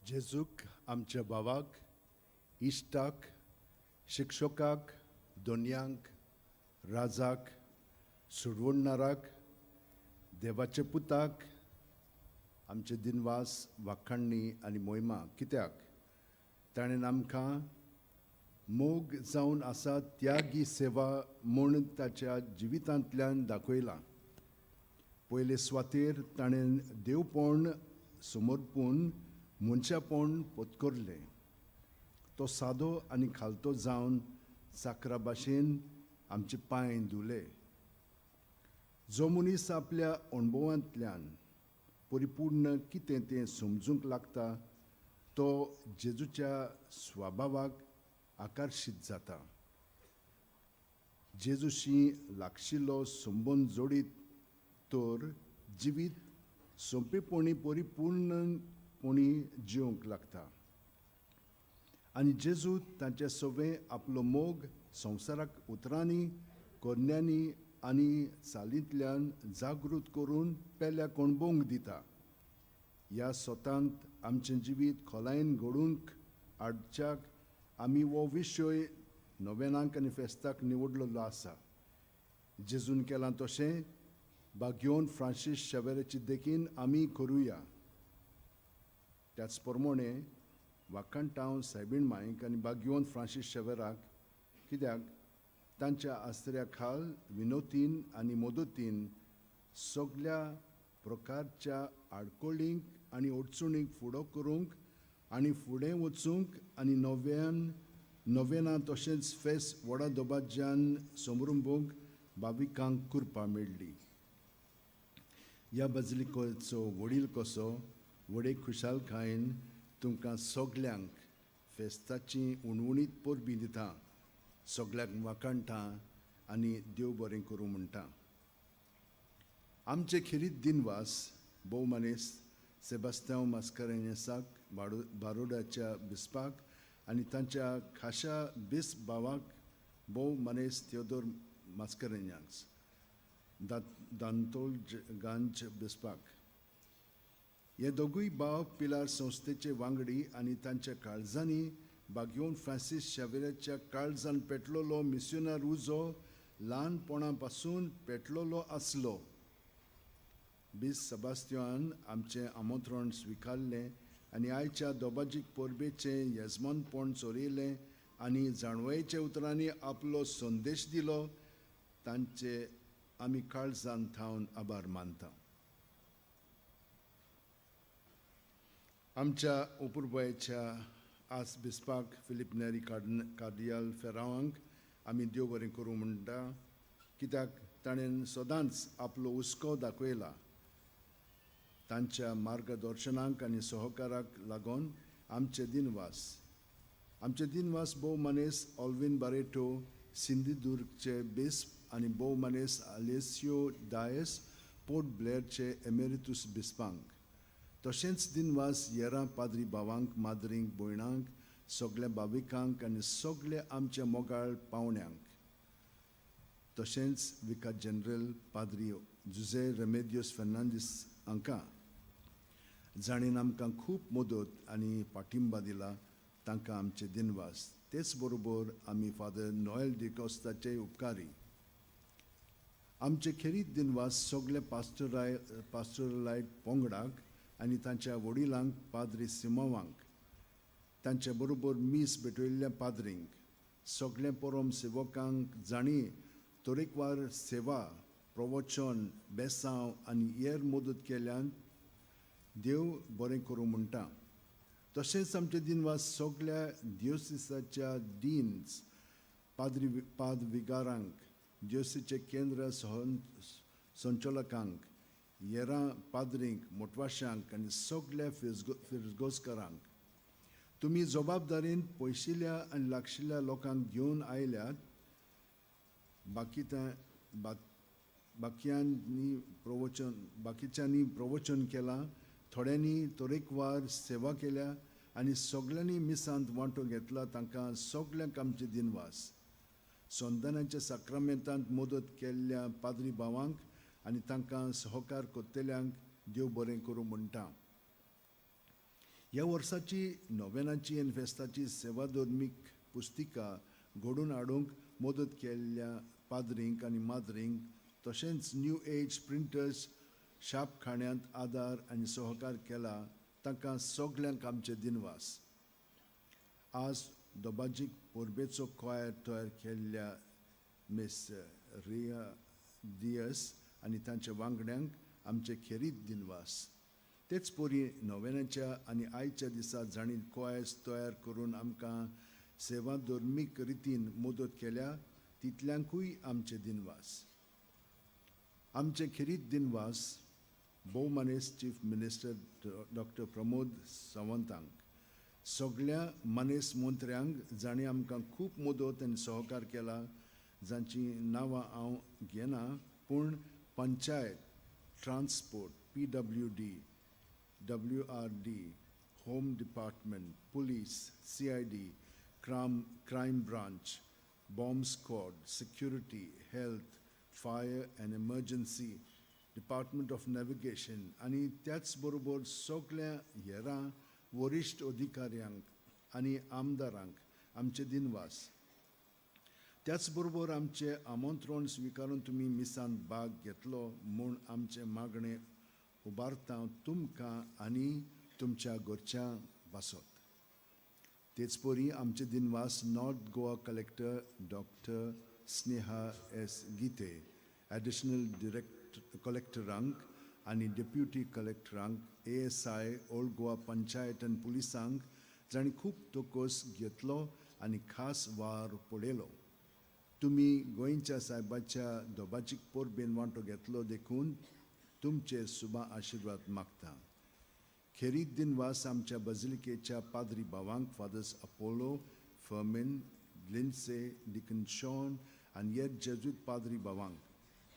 जेजूक आमच्या भावाक, इश्टाक, शिक्षकाक, दोनयांक, राजाक, सोडवणणाराक, देवाच्या पुताक आमचे दिनवास, वाखाणणी आनी मोहिमा. कित्याक ताणें आमकां मोग जावन आसा त्यागी सेवा म्हूण ताच्या जिवितांतल्यान दाखयलां. पयले सुवातेर ताणें देवपण समर्पून मनशापण पत्करलें. तो सादो आनी खालतो जावन चाकरा भाशेन आमचे पांय धुले. जो मनीस आपल्या अणभवांतल्यान परिपूर्ण कितें तें समजूंक लागता तो जेजूच्या स्वभावाक आकर्शीत जाता. जेजूशी लागशिल्लो संबंद जोडीत तर जिवीत सोंपेपणी परिपूर्णपणी जिवंक लागता आनी जेजू तांचे सवें आपलो मोग संवसाराक उतरांनी, करण्यांनी आनी चालींतल्यान जागृत करून पेल्या कोणबोंक दिता. ह्या सोतांत आमचें जिवीत खोलायेन घडूंक हाडच्याक आमी हो विशय नोवेनाक आनी फेस्ताक निवडलेलो आसा. जेजून केलां तशें बागयोन फ्रांसीस शेवेराची देखीन आमी करुया. त्याच प्रमाणे वाखाणटांव सायबीण माईक आनी बागयोन फ्रांसीस शेवेराक, कित्याक तांच्या आसऱ्या खाल विनोतीन आनी मदतीन सगल्या प्रकारच्या आडकोळींक आनी अडचणींक फुडो करूंक आनी फुडें वचूंक आनी नव्यान नोवेना तशेंच फेस व्हडा दबाज्यान समरुंबूंक भाविकांक कृपा मेळ्ळी. ह्या बाजलिकेचो वडील कसो व्हडे खुशालकायेन तुमकां सगल्यांक फेस्ताची उणवणीत परबीं दिता. सगल्यांक वाखाणटा आनी देव बरें करूं म्हणटा. आमचे खेरीत दिनवास भोवमानेस्त सेबास्त्यांव मास्करेन्हसाक, बारोडाच्या बिस्पाक आनी तांच्या खाशा बिस्प भावाक भोव मानेस्त थियोदोर मास्करेन्हास, दांतोल गांज बिस्पाक. हे दोगूय भाव पिलार संस्थेचे वांगडी आनी तांच्या काळजांनी बागयोन फ्रांसीस शावेराच्या काळजान पेटलेलो मिस्योनार उजो ल्हानपणा पासून पेटलेलो आसलो. बीस सेबास्तियान आमचें आमंत्रण स्विकारलें आनी आयच्या दोबाजीक परबेचें येजमानपण चलयलें आनी जाणवयेच्या उतरांनी आपलो संदेश दिलो. तांचे आमी काळजान थावन आभार मानता. आमच्या अपुरबायेच्या आस बिस्पाक फिलीप नेरी कार्दियाल फेरावांक आमी देव बरें करूं म्हणटा, कित्याक ताणें सदांच आपलो हुस्को दाखयला. तांच्या मार्गदर्शनाक आनी सहकाराक लागून आमचे दिनवास. आमचे दिनवास भोव मानेस ऑल्विन बारेटो, सिंधुदुर्गचे बिस्प आनी भोव मानेस आलेसियो डायस, पोर्ट ब्लेअरचे एमेरितूस बिस्पांक. तशेंच दिनवास येरां पाद्री भावांक, माद्रींक, भयणांक, सगल्या भाविकांक आनी सगल्या आमच्या मोगाळ पावण्यांक. तशेंच विका जनरल पाद्री जुझे रेमेदियोस फेर्नांदीस हांकां, जाणेन आमकां खूब मदत आनी पाठिंबा दिला, तांकां आमचे दिनवास. तेच बरोबर आमी फादर नोएल डिकोस्ताचे उपकारी. आमचे खेरीत दिनवास सगळे पास्टोरलायट पंगडाक आनी तांच्या वडिलांक पाद्री सिमावांक, तांचे बरोबर मीस भेटयल्ल्या पाद्रींक, सगळ्या परम सेवकांक जांणी तरेकवार सेवा, प्रवचन, बेसांव आनी हेर मदत केल्यान देव बरें करूं म्हणटा. तशेंच आमचे दिनवास सगल्या दियोसिसाच्या डीन्स, पाद्री पाद विगारांक, दियोसीचे केंद्र संचालकांक, येरां पाद्रींक, मोटवाशांक आनी सगल्या फिरगोजकारांक. तुमी जबाबदारीन पयशिल्ल्या आनी लागशिल्ल्या लोकांक घेवन आयल्यात. बाकी बाकीच्यांनी प्रवचन केलां, थोड्यांनी तरेकवार सेवा केल्या आनी सगल्यांनी मिसांत वांटो घेतला. तांकां सगल्यांक आमचे दिनवास. संतानाच्या साक्रामेंतांत मदत केल्ल्या पाद्री भावांक आनी तांकां सहकार करतल्यांक देव बरें करूं म्हणटा. ह्या वर्साची नोवेनाची आनी फेस्ताची सेवा धर्मीक पुस्तिका घडोवन हाडूंक मदत केल्ल्या पाद्रींक आनी माद्रींक, तशेंच न्यू एज प्रिंटर्स शापखाण्यांत आदार आनी सहकार केला तांकां सगल्यांक आमचे दिनवास. आज दोबाजीक परबेचो कॉयर तयार केल्ल्या मिस रिया दियस आनी तांच्या वांगड्यांक आमचे खेरीत दिनवास. तेच परी नोवेनाच्या आनी आयच्या दिसा जांणी कॉयर्स तयार करून आमकां सेवा धर्मीक रितीन मदत केल्या तितल्यांकूय आमचे दिनवास. आमचे खेरीत दिनवास भोवमानेस्त चीफ मिनिस्टर डॉक्टर प्रमोद सावंतांक. सगळ्या मनेस मंत्र्यांक जांणी आमकां खूब मदत आनी सहकार केला, जांचीं नांवां हांव घेना, पूण panchayat, transport, PWD, WRD, home department, police, CID, crime branch, bomb squad, security, health, fire and emergency, department of navigation आनी त्याच बरोबर सगळ्या हेरां वरिश्ठ अधिकाऱ्यांक आनी आमदारांक आमचे दिनवास. त्याच बरोबर आमचें आमंत्रण स्विकारून तुमी मिसान भाग घेतलो म्हूण आमचें मागणें उबारता तुमकां आनी तुमच्या घरच्या पासत. तेच परी आमचे दिनवास North Goa collector Doctor Sneha S Geete, additional direct कलेक्टरांक आनी deputy कलेक्टरांक, ASI, old Goa panchayat आनी पुलिसांक, जांणी खूब तोकोस घेतलो आनी खास वावर पळयलो. तुमी गोंयच्या सायबाच्या दोबाजीक परबेन वांटो घेतलो देखून तुमचे सुबा आशिर्वाद मागता. खेरीत दिनवास आमच्या बजिलिकेच्या पाद्री भावांक, फादर्स अपोलो, फर्मिन, लिन्से, डिकन शॉन आनी हेर जेजूत पाद्री भावांक.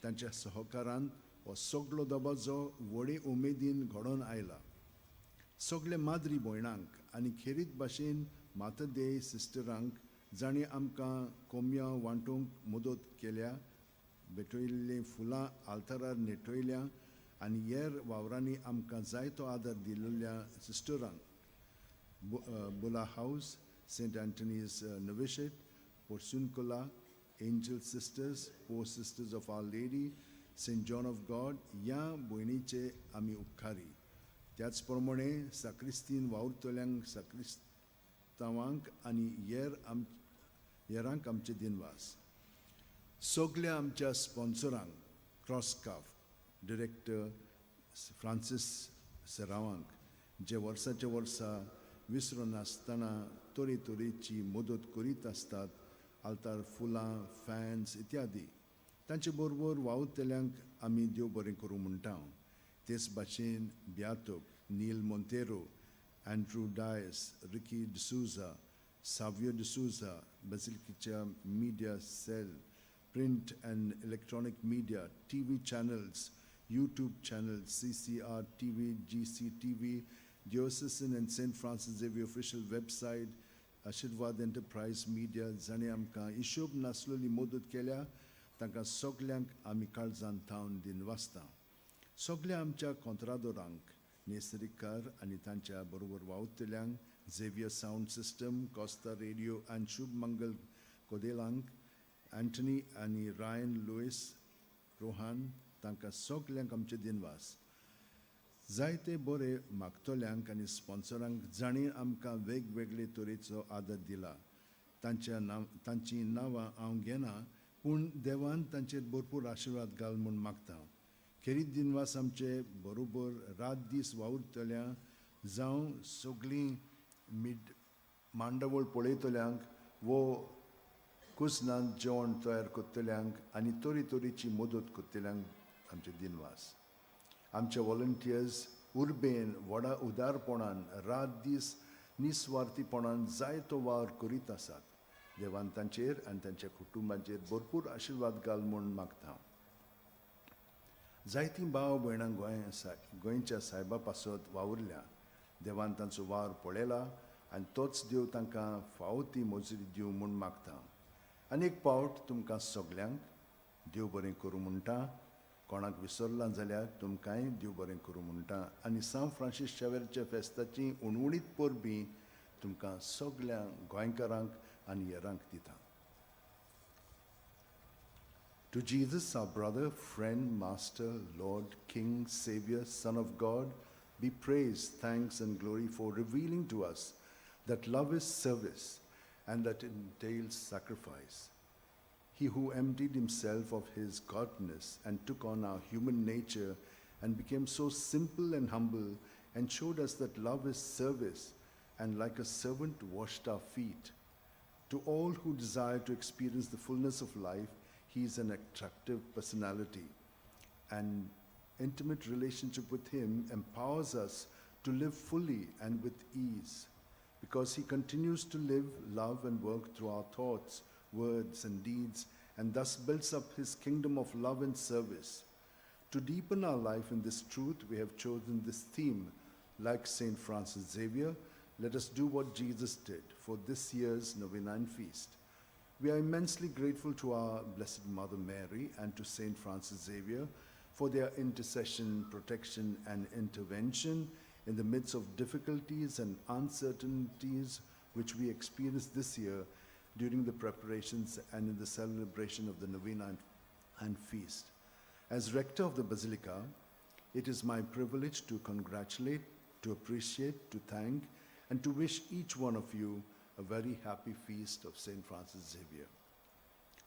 तांच्या सहकारान हो सगलो दबाजो व्हडे उमेदीन घडोवन आयला. सगळे माद्री भयणांक आनी खेरीत भाशेन मातदेय सिस्टरांक, जांणी आमकां कोमयां वांटूंक मदत केल्या, भेटयल्लीं फुलां आल्तारार नेटयल्या आनी हेर वावरांनी आमकां जायतो आदार दिल्ल्या सिस्टरांक, Bulla House, Saint Anthony's Novitiate, Porciuncula, Angel Sisters, Poor Sisters of Our Lady, Saint John of God ह्या भयणीचे आमी उपकारी. त्याच प्रमाणे साक्रिस्तीन वावुरतल्यांक, साक्रिस्तांवांक आनी हेर आम हेरांक आमचे दिनवास. सगल्या आमच्या स्पॉन्सरांक, क्रॉसकाफ डिरेक्टर फ्रांसीस सेरावांक, जे वर्साच्या वर्सा विसरून नासतना तरेतरेची मदत करीत आसतात, आल्तार फुलां, फॅन्स इत्यादी. तांचे बरोबर वावुरतल्यांक आमी देव बरें करूं म्हणटा. तेच भाशेन ब्यातोक नील मोंतेरो, अँड्रू डायस, रिकी डिसूजा, सावियो डिसूजा, बसिलिकेच्या media cell, print and electronic media, TV channels, YouTube channels, CCR TV, GCTV, Diocesan and St. Francis Xavier official website, Ashirwad Enterprise Media, जांणी आमकां हिशोब नासलेली मदत केल्या, तांकां सगल्यांक आमी काळजान थावन दिनवासता. सगल्या आमच्या कोंत्रादोरांक, नेसरीकार आनी तांच्या बरोबर वावुरतल्यांक, Xavier sound system, Costa radio आनी शुभ मंगल कोदेलांक, अँटनी आनी रायन लुईस रोहान, तांकां सगल्यांक आमचे दिनवास. जायते बरे मागतल्यांक आनी स्पॉन्सरांक, जांणी आमकां वेगवेगळे तरेचो आदर दिला, तांच्या नांव तांचीं नांवां हांव घेना, पूण देवान तांचेर भरपूर आशिर्वाद घाल म्हूण मागता. खेरीत दिनवास आमचे बरोबर रात दीस वावुरतल्या जावं सगळीं मिड मांडावळ पळयतल्यांक वो कुजनांत जेवण तयार करतल्यांक आनी तरेतरेची मदत करतल्यांक आमचे दिनवास. आमचे वॉलंटियर्स उर्बेन, व्हडा उदारपणान, रात दीस निस्वार्थीपणान जायतो वावर करीत आसात. देवान तांचेर आनी तांच्या कुटुंबांचेर भरपूर आशिर्वाद घाल म्हूण मागता. जायतीं भाव भयणां गोंय गोंयच्या सायबा पासत वावुरल्या. देवान तांचो वावर पळयला आनी तोच देव तांकां फावो ती मजुरी दिवं म्हूण मागता. आनी एक पावट तुमकां सगल्यांक देव बरें करूं म्हणटा. कोणाक विसरलां जाल्यार तुमकांय देव बरें करूं म्हणटा आनी सांत फ्रांसीस शावेरच्या फेस्ताची उणउणीत परबीं तुमकां सगल्या गोंयकारांक आनी हेरांक दिता. To Jesus, our brother, friend, master, Lord, King, Savior, Son of God, be praise, thanks, and glory for revealing to us that love is service and that it entails sacrifice. He who emptied himself of his godness and took on our human nature and became so simple and humble and showed us that love is service and like a servant washed our feet. To all who desire to experience the fullness of life, he is an attractive personality. An intimate relationship with him empowers us to live fully and with ease. Because he continues to live, love, and work through our thoughts, words, and deeds, and thus builds up his kingdom of love and service. To deepen our life in this truth, we have chosen this theme. Like St. Francis Xavier, let us do what Jesus did for this year's Novena and Feast. We are immensely grateful to our Blessed Mother Mary and to St. Francis Xavier for their intercession, protection, and intervention in the midst of difficulties and uncertainties which we experienced this year during the preparations and in the celebration of the Novena and Feast. As rector of the Basilica, it is my privilege to congratulate, to appreciate, to thank, and to wish each one of you a very happy feast of St. Francis Xavier.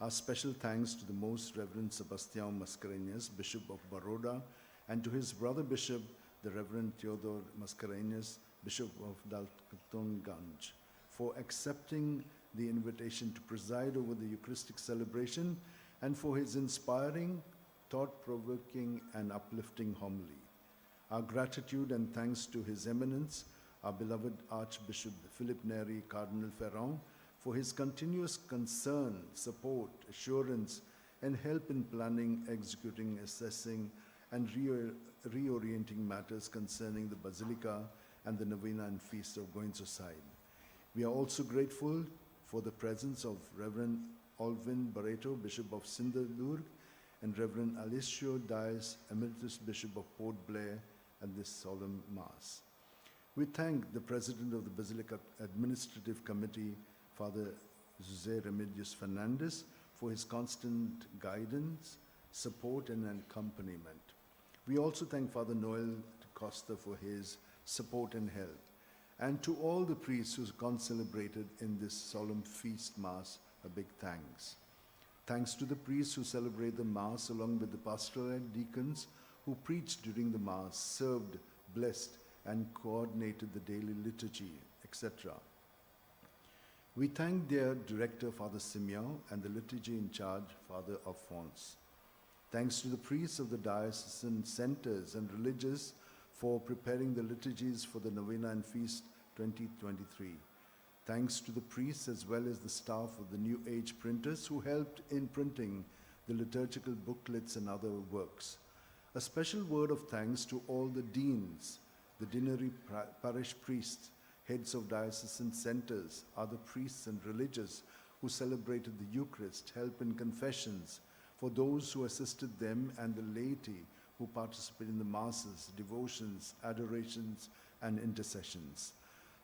Our special thanks to the Most Reverend Sebastião Mascarenhas, Bishop of Baroda, and to his brother bishop, the Reverend Theodore Mascarenhas, Bishop of Daltonganj, for accepting the invitation to preside over the Eucharistic celebration and for his inspiring, thought-provoking, and uplifting homily. Our gratitude and thanks to His Eminence, our beloved Archbishop Philip Neri Cardinal Ferrand, for his continuous concern, support, assurance, and help in planning, executing, assessing, and reorienting matters concerning the Basilica and the Novena and Feast of Goencho Said. We are also grateful for the presence of Reverend Alvin Barreto, Bishop of Sindhudurg, and Reverend Alessio Dias, Emeritus Bishop of Port Blair, at this solemn Mass. We thank the President of the Basilica Administrative Committee, Father Jose Remedios Fernandez, for his constant guidance, support, and accompaniment. We also thank Father Noel Costa for his support and help, and to all the priests who concelebrated in this solemn feast Mass, a big thanks. Thanks to the priests who celebrate the Mass along with the pastoral and deacons who preached during the Mass, served, blessed, and coordinated the daily liturgy, etc. We thank their director, Father Simeon, and the liturgy in charge, Father Alphonse. Thanks to the priests of the diocesan centers and religious for preparing the liturgies for the Novena and Feast 2023. Thanks to the priests as well as the staff of the New Age printers who helped in printing the liturgical booklets and other works. A special word of thanks to all the deans, the deanery parish priests, heads of diocesan centers, other priests and religious who celebrated the Eucharist, help in confessions, for those who assisted them and the laity who participated in the masses, devotions, adorations, and intercessions.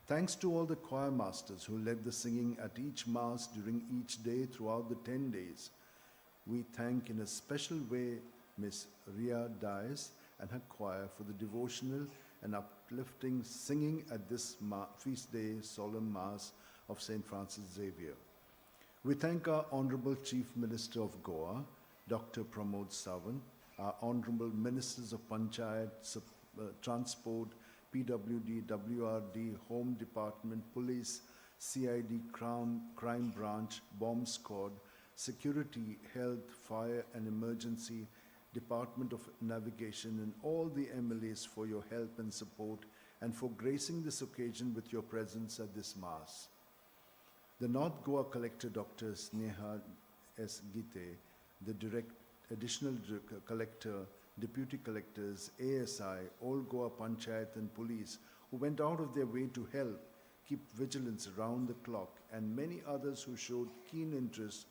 Thanks to all the choir masters who led the singing at each Mass during each day throughout the 10 days. We thank in a special way Miss Ria Dias and her choir for the devotional and uplifting singing at this feast day solemn Mass of St. Francis Xavier. We thank our Honorable Chief Minister of Goa, Dr. Pramod Sawant, our Honorable Ministers of Panchayat, Transport, PWD, WRD, Home Department, Police, CID, Crime Branch, Bomb Squad, Security, Health, Fire and Emergency, Department of Navigation, and all the MLAs for your help and support and for gracing this occasion with your presence at this Mass. The North Goa Collector, Dr. Sneha S. Gite, the Additional Collector, Deputy Collectors, ASI, All Goa Panchayat and Police, who went out of their way to help keep vigilance around the clock, and many others who showed keen interest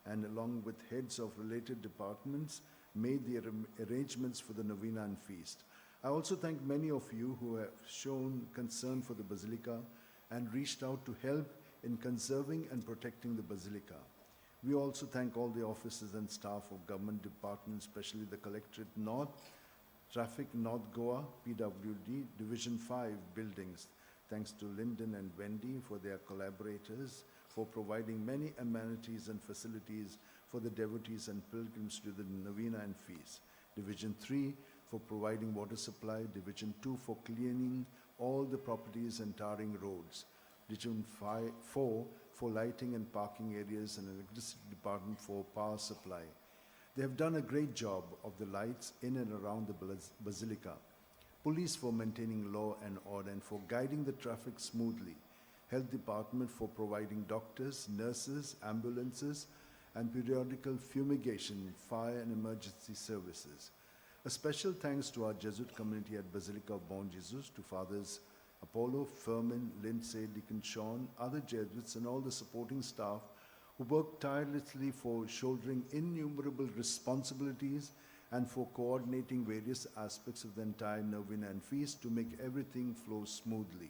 and, along with heads of related departments, made the arrangements for the Novena and Feast. I also thank many of you who have shown concern for the Basilica and reached out to help in conserving and protecting the Basilica. We also thank all the officers and staff of government departments, especially the Collectorate North, Traffic North Goa, PWD, Division 5 buildings. Thanks to Lyndon and Wendy for their collaborators, for providing many amenities and facilities for the devotees and pilgrims to the Novena and Feast. Division 3 for providing water supply, Division 2 for cleaning all the properties and tarring roads, Division 4 for lighting and parking areas, and electricity department for power supply. They have done a great job of the lights in and around the Basilica. Police for maintaining law and order and for guiding the traffic smoothly. Health Department for providing doctors, nurses, ambulances, and periodical fumigation, fire and emergency services. A special thanks to our Jesuit community at Basilica of Bon Jesus, to Fathers Apollo, Furman, Lindsay, Deacon Sean, other Jesuits, and all the supporting staff who worked tirelessly for shouldering innumerable responsibilities and for coordinating various aspects of the entire novena and feast to make everything flow smoothly.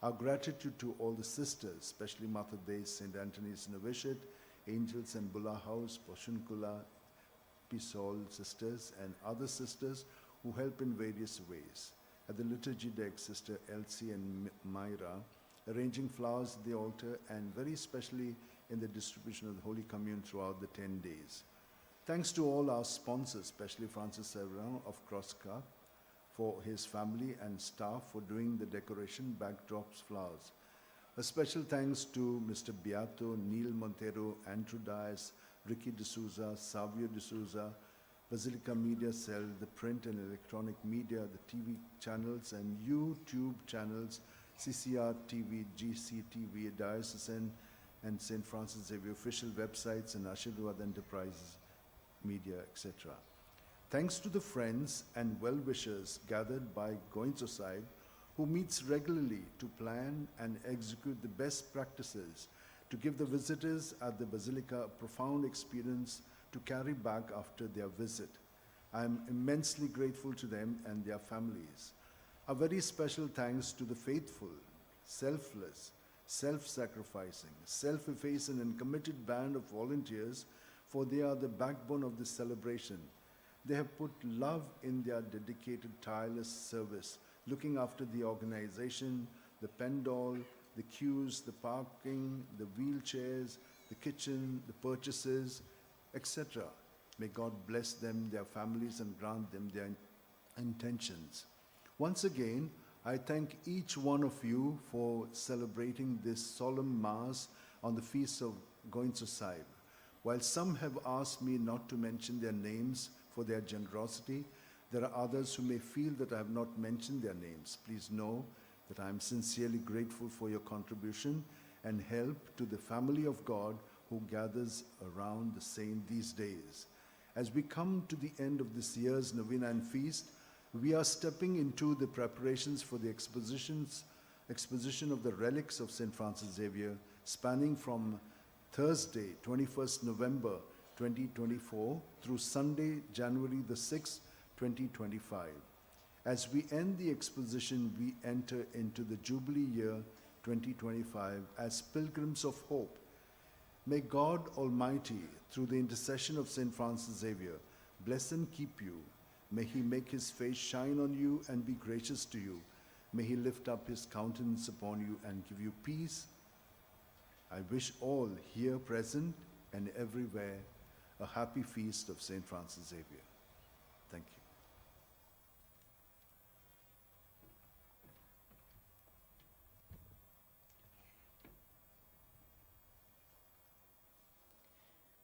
Our gratitude to all the sisters, especially Mother Day, St. Anthony's Novitiate, Angels and Bula House, Poshunkula, Pisol sisters, and other sisters who help in various ways. At the liturgy deck, Sister Elsie and Myra, arranging flowers at the altar, and very especially in the distribution of the Holy Communion throughout the 10 days. Thanks to all our sponsors, especially Francis Severin of Crosscar, for his family and staff for doing the decoration, backdrops, flowers. A special thanks to Mr. Beato, Neil Montero, Andrew Dias, Ricky D'Souza, Savio D'Souza, Basilica Media Cell, the print and electronic media, the TV channels and YouTube channels, CCR TV, GCTV, Diocesan and St. Francis Xavier official websites and Ashirwad Enterprises Media, etc. Thanks to the friends and well-wishers gathered by Goencho Sahib, who meets regularly to plan and execute the best practices to give the visitors at the Basilica a profound experience to carry back after their visit. I am immensely grateful to them and their families. A very special thanks to the faithful, selfless, self-sacrificing, self-effacing and committed band of volunteers, for they are the backbone of this celebration. They have put love in their dedicated, tireless service, looking after the organization, the pandal, the queues, the parking, the wheelchairs, the kitchen, the purchases, etc. May God bless them, their families, and grant them their intentions. Once again, I thank each one of you for celebrating this solemn Mass on the feast of Goencho Sahib. While some have asked me not to mention their names for their generosity, there are others who may feel that I have not mentioned their names. Please know that I am sincerely grateful for your contribution and help to the family of God who gathers around the saint these days. As we come to the end of this year's novena and feast, we are stepping into the preparations for the exposition of the relics of St. Francis Xavier, spanning from Thursday, 21st November 2024 through Sunday, January the 6th, 2025. As we end the exposition, we enter into the Jubilee year 2025 as pilgrims of hope. May God Almighty, through the intercession of St. Francis Xavier, bless and keep you. May he make his face shine on you and be gracious to you. May he lift up his countenance upon you and give you peace. I wish all here present and everywhere a happy feast of St. Francis Xavier. Thank you.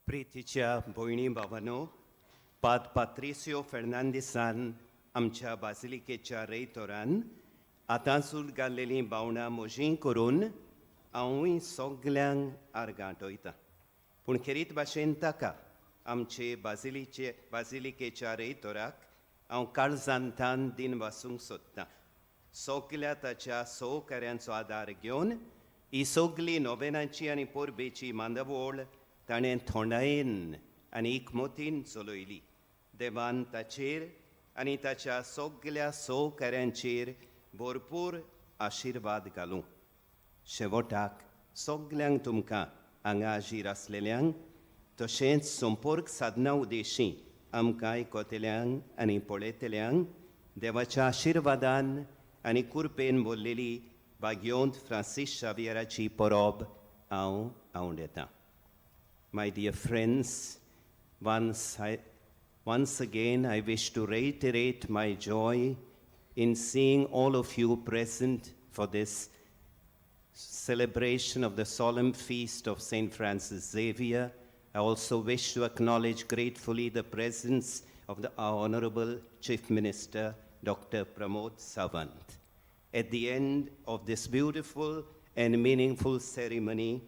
प्रितीच्या भयणी भावानो, पाद पात्रिसियो फेर्नांदिसान आमच्या बासिलिकेच्या रेयतोरान आतांसूल घाल्लेलीं बावणां म्हजीं करून हांवूय सगल्यांक आर्गां टोयतां. पूण खेरीत भाशेन ताका आमचे बाजिलीचे बाजिलिकेच्या रेयतोराक हांव काळजांतान दिन वासूंक सोदतां. सगल्या ताच्या सहकार्यांचो आदार घेवन ही सगली नोवेनाची आनी परबेची मांदावळ ताणें थोंडायेन आनी एकमतीन चलयली. देवान ताचेर आनी ताच्या सगल्या सहकार्यांचेर भरपूर आशिर्वाद घालूं. शेवटाक सगल्यांक तुमकां हांगा हाजीर आसलेल्यांक तशेंच संपर्क साधना उद्देशी आमकां आयकतल्यांक आनी पळयतल्यांक देवाच्या आशिर्वादान आनी कुरपेन भरलेली भाग्योंत फ्रांसीस शावियराची परब हांव आवडटा. My dear friends, once again I wish to reiterate my joy in seeing all of you present for this celebration of the solemn feast of St. Francis Xavier. I also wish to acknowledge gratefully the presence of our Honorable Chief Minister, Dr. Pramod Sawant. At the end of this beautiful and meaningful ceremony,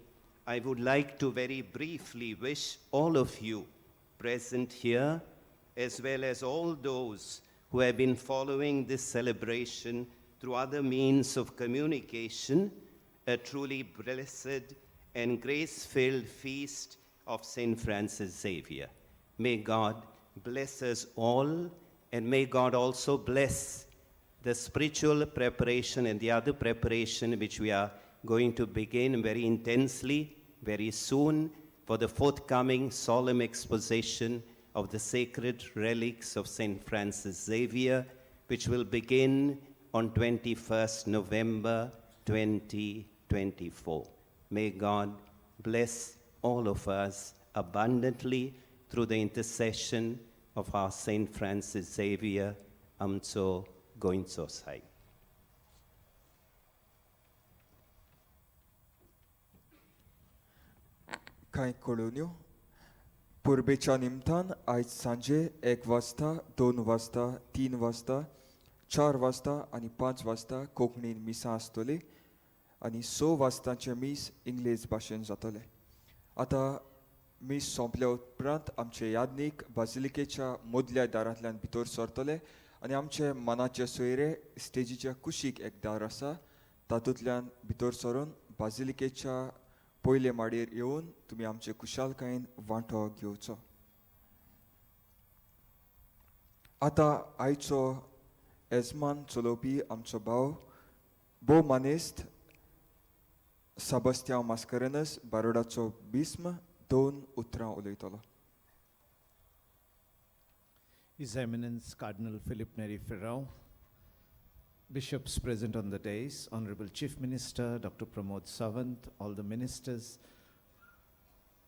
I would like to very briefly wish all of you present here, as well as all those who have been following this celebration through other means of communication, a truly blessed and grace filled feast of St. Francis Xavier. May God bless us all, and may God also bless the spiritual preparation and the other preparation which we are going to begin very intensely very soon for the forthcoming solemn exposition of the sacred relics of St. Francis Xavier, which will begin on 21st November 2024. May God bless all of us abundantly through the intercession of our Saint Francis Xavier, Amso Goinso Sai. कांय कळोवन्यो परबेच्या निमतान आयज सांजे 1 वाजता, 2 वाजता, 3 वाजता, 4 वाजता आनी 5 वाजता कोंकणीन मिसां आसतली आनी 6 वाजताचें मीस इंग्लेज भाशेन जातलें. आतां मीस सोंपल्या उपरांत आमचे यादनीक बाजिलिकेच्या मदल्या दारांतल्यान भितर सरतले आनी आमचे मनाचे सोयरे स्टेजीच्या कुशीक एक दार आसा तातूंतल्यान भितर सरून बाजिलिकेच्या पयले माडयेर येवन तुमी आमचे खुशालकायेन वांटो घेवचो. आतां आयचो येजमान चलोवपी आमचो भाव भोव मानेस्त साबस्त्यांव मास्करेनस बारोडाचो बिस्म 2 उतरां उलयतलो. His Eminence Cardinal Philip Neri Ferrao, Bishops present on the dais, Honorable Chief Minister Dr. Pramod Sawant, all the ministers,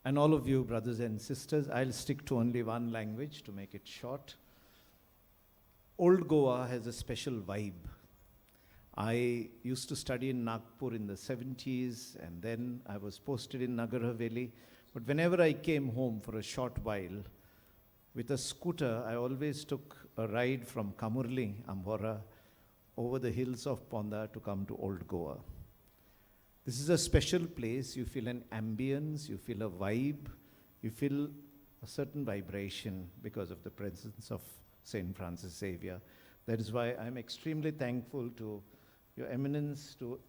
and all of you brothers and sisters. I'll stick to only one language to make it short. Old Goa has a special vibe. I used to study in Nagpur in the 70s, and then I was posted in Nagar Haveli. But whenever I came home for a short while, with a scooter, I always took a ride from Kamurli, Ambora, over the hills of Ponda to come to Old Goa. This is a special place. You feel an ambience, you feel a vibe, you feel a certain vibration because of the presence of St. Francis Xavier. That is why I'm extremely thankful to Your Eminence to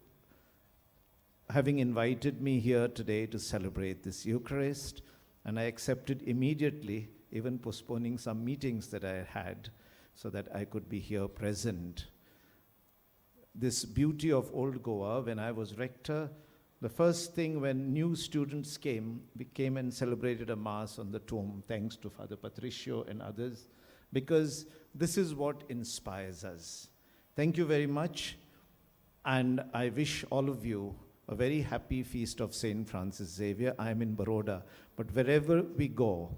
having invited me here today to celebrate this Eucharist, and I accepted immediately, even postponing some meetings that I had so that I could be here present. This beauty of Old Goa, when I was rector, the first thing when new students came, we came and celebrated a mass on the tomb, thanks to Father Patricio and others, because this is what inspires us. Thank you very much, and I wish all of you a very happy feast of St. Francis Xavier. I am in Baroda, but wherever we go,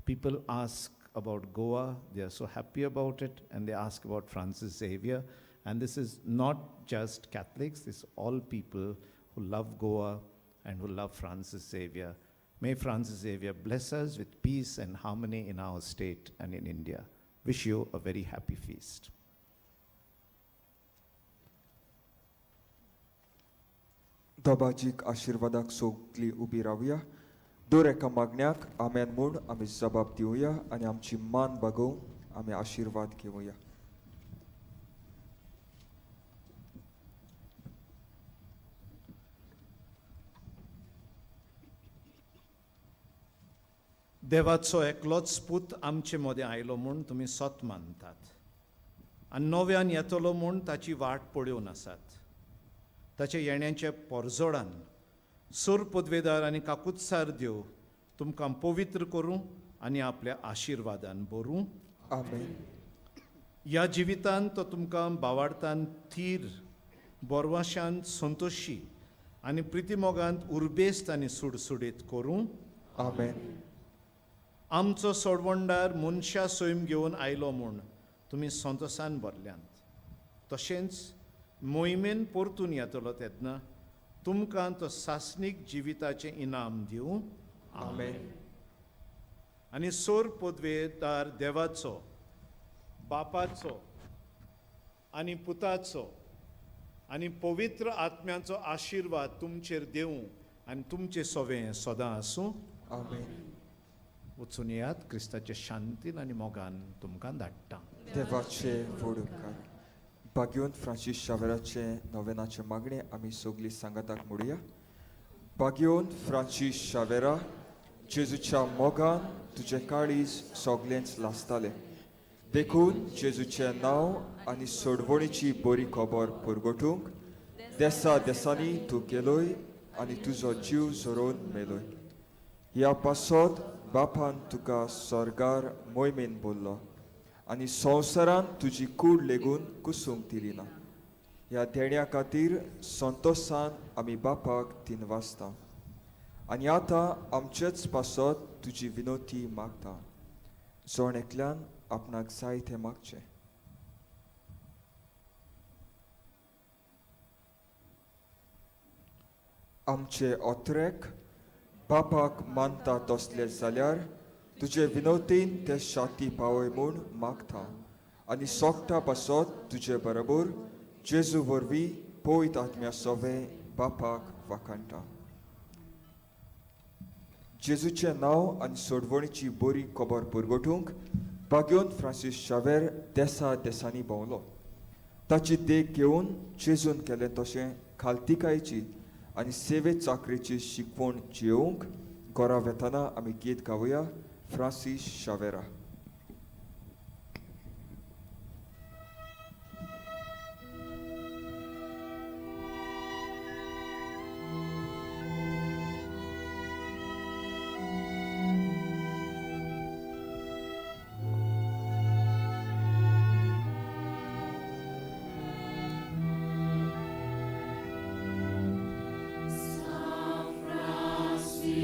people ask about Goa. They are so happy about it, and they ask about Francis Xavier. And this is not just Catholics, this is all people who love Goa and who love Francis Xavier. May Francis Xavier bless us with peace and harmony in our state and in India. Wish you a very happy feast. दबाजीक आशिर्वादाक सगली उबी रावया. दर एका मागण्याक आमेन म्हूण आमी जबाब दिवया आनी आमची मान बागोवन आमी आशिर्वाद घेवया. देवाचो एकलोच पूत आमचे मदें आयलो म्हूण तुमी सत मानतात आनी नव्यान येतलो म्हूण ताची वाट पळोवन आसात. ताच्या येण्याच्या पोरजोडान सोर पदवेदार आनी काकुत्सार देव तुमकां पवित्र करूं आनी आपल्या आशिर्वादान भरूं. आमेन. ह्या जिवितांत तो तुमकां बावाडतान थीर, बोरवाशांत संतोशी आनी प्रितीमोगांत उर्बेस्त आनी सुडसुडीत करूं. आमेन. आमचो सोडवणदार मनशा सैम घेवन आयलो म्हूण तुमी संतोसान भरल्यांत, तशेंच मोहिमेन परतून येतलो तेन्ना तुमकां तो सासणीक जिविताचें इनाम दिवं. आमेन. आनी सोर पदवेदार देवाचो, बापाचो आनी पुताचो आनी पवित्र आत्म्याचो आशिर्वाद तुमचेर देवूं आनी तुमचें सोवें सदां आसूं. आमेन. वचून येयात, क्रिस्ताचे शांतीन आनी मोगान तुमकां धाडटा. देवाचे व्हड उपकार. बाग्योन फ्रांसीस शावेराचें नोवेनाचें मागणें आमी सगळीं सांगाताक म्हणुया. बाग्योन फ्रांसीस शावेरा, जेजूच्या मोगान तुजें काळीज सगळेंच लासतालें, देखून जेजूचें नांव आनी सोडवणीची बरी खबर पुरगोटूंक देसा देसांनी तूं गेलोय आनी तुजो जीव झरोवन मेलोय. ह्या पासत बापान तुका स्वर्गार मोहिमेन बोल्लो आनी संवसारान तुजी कूड लेगून कुसूंक दिली ना. ह्या देण्या खातीर संतोसान आमी बापाक दिनवासता आनी आतां आमचेच पासत तुजी विनोती मागता. जण एकल्यान आपणाक जाय तें मागचें. आमचे ओत्रेक बापाक मानता तसले जाल्यार तुजे विनोतीन ते शाती पावय म्हूण मागता आनी सोगटा पासत तुजे बरोबर जेजू वरवीं पवित्र आत्म्या सोवे बापाक वाखाणटा. जेजूचें नांव आनी सोडवणीची बरी खबर पुरगोटूंक बाग्योन फ्रांसीस शावेर देसा देसांनी भोंवलो. ताची देख घेवन जेजून केलें तशें खालतिकायेची आनी सेवे चाकरेची शिकवण जियोवंक घरा वेताना आमी गीत गावया Francis शावेरा. San Francisco.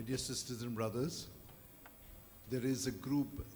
My dear sisters and brothers, there is a group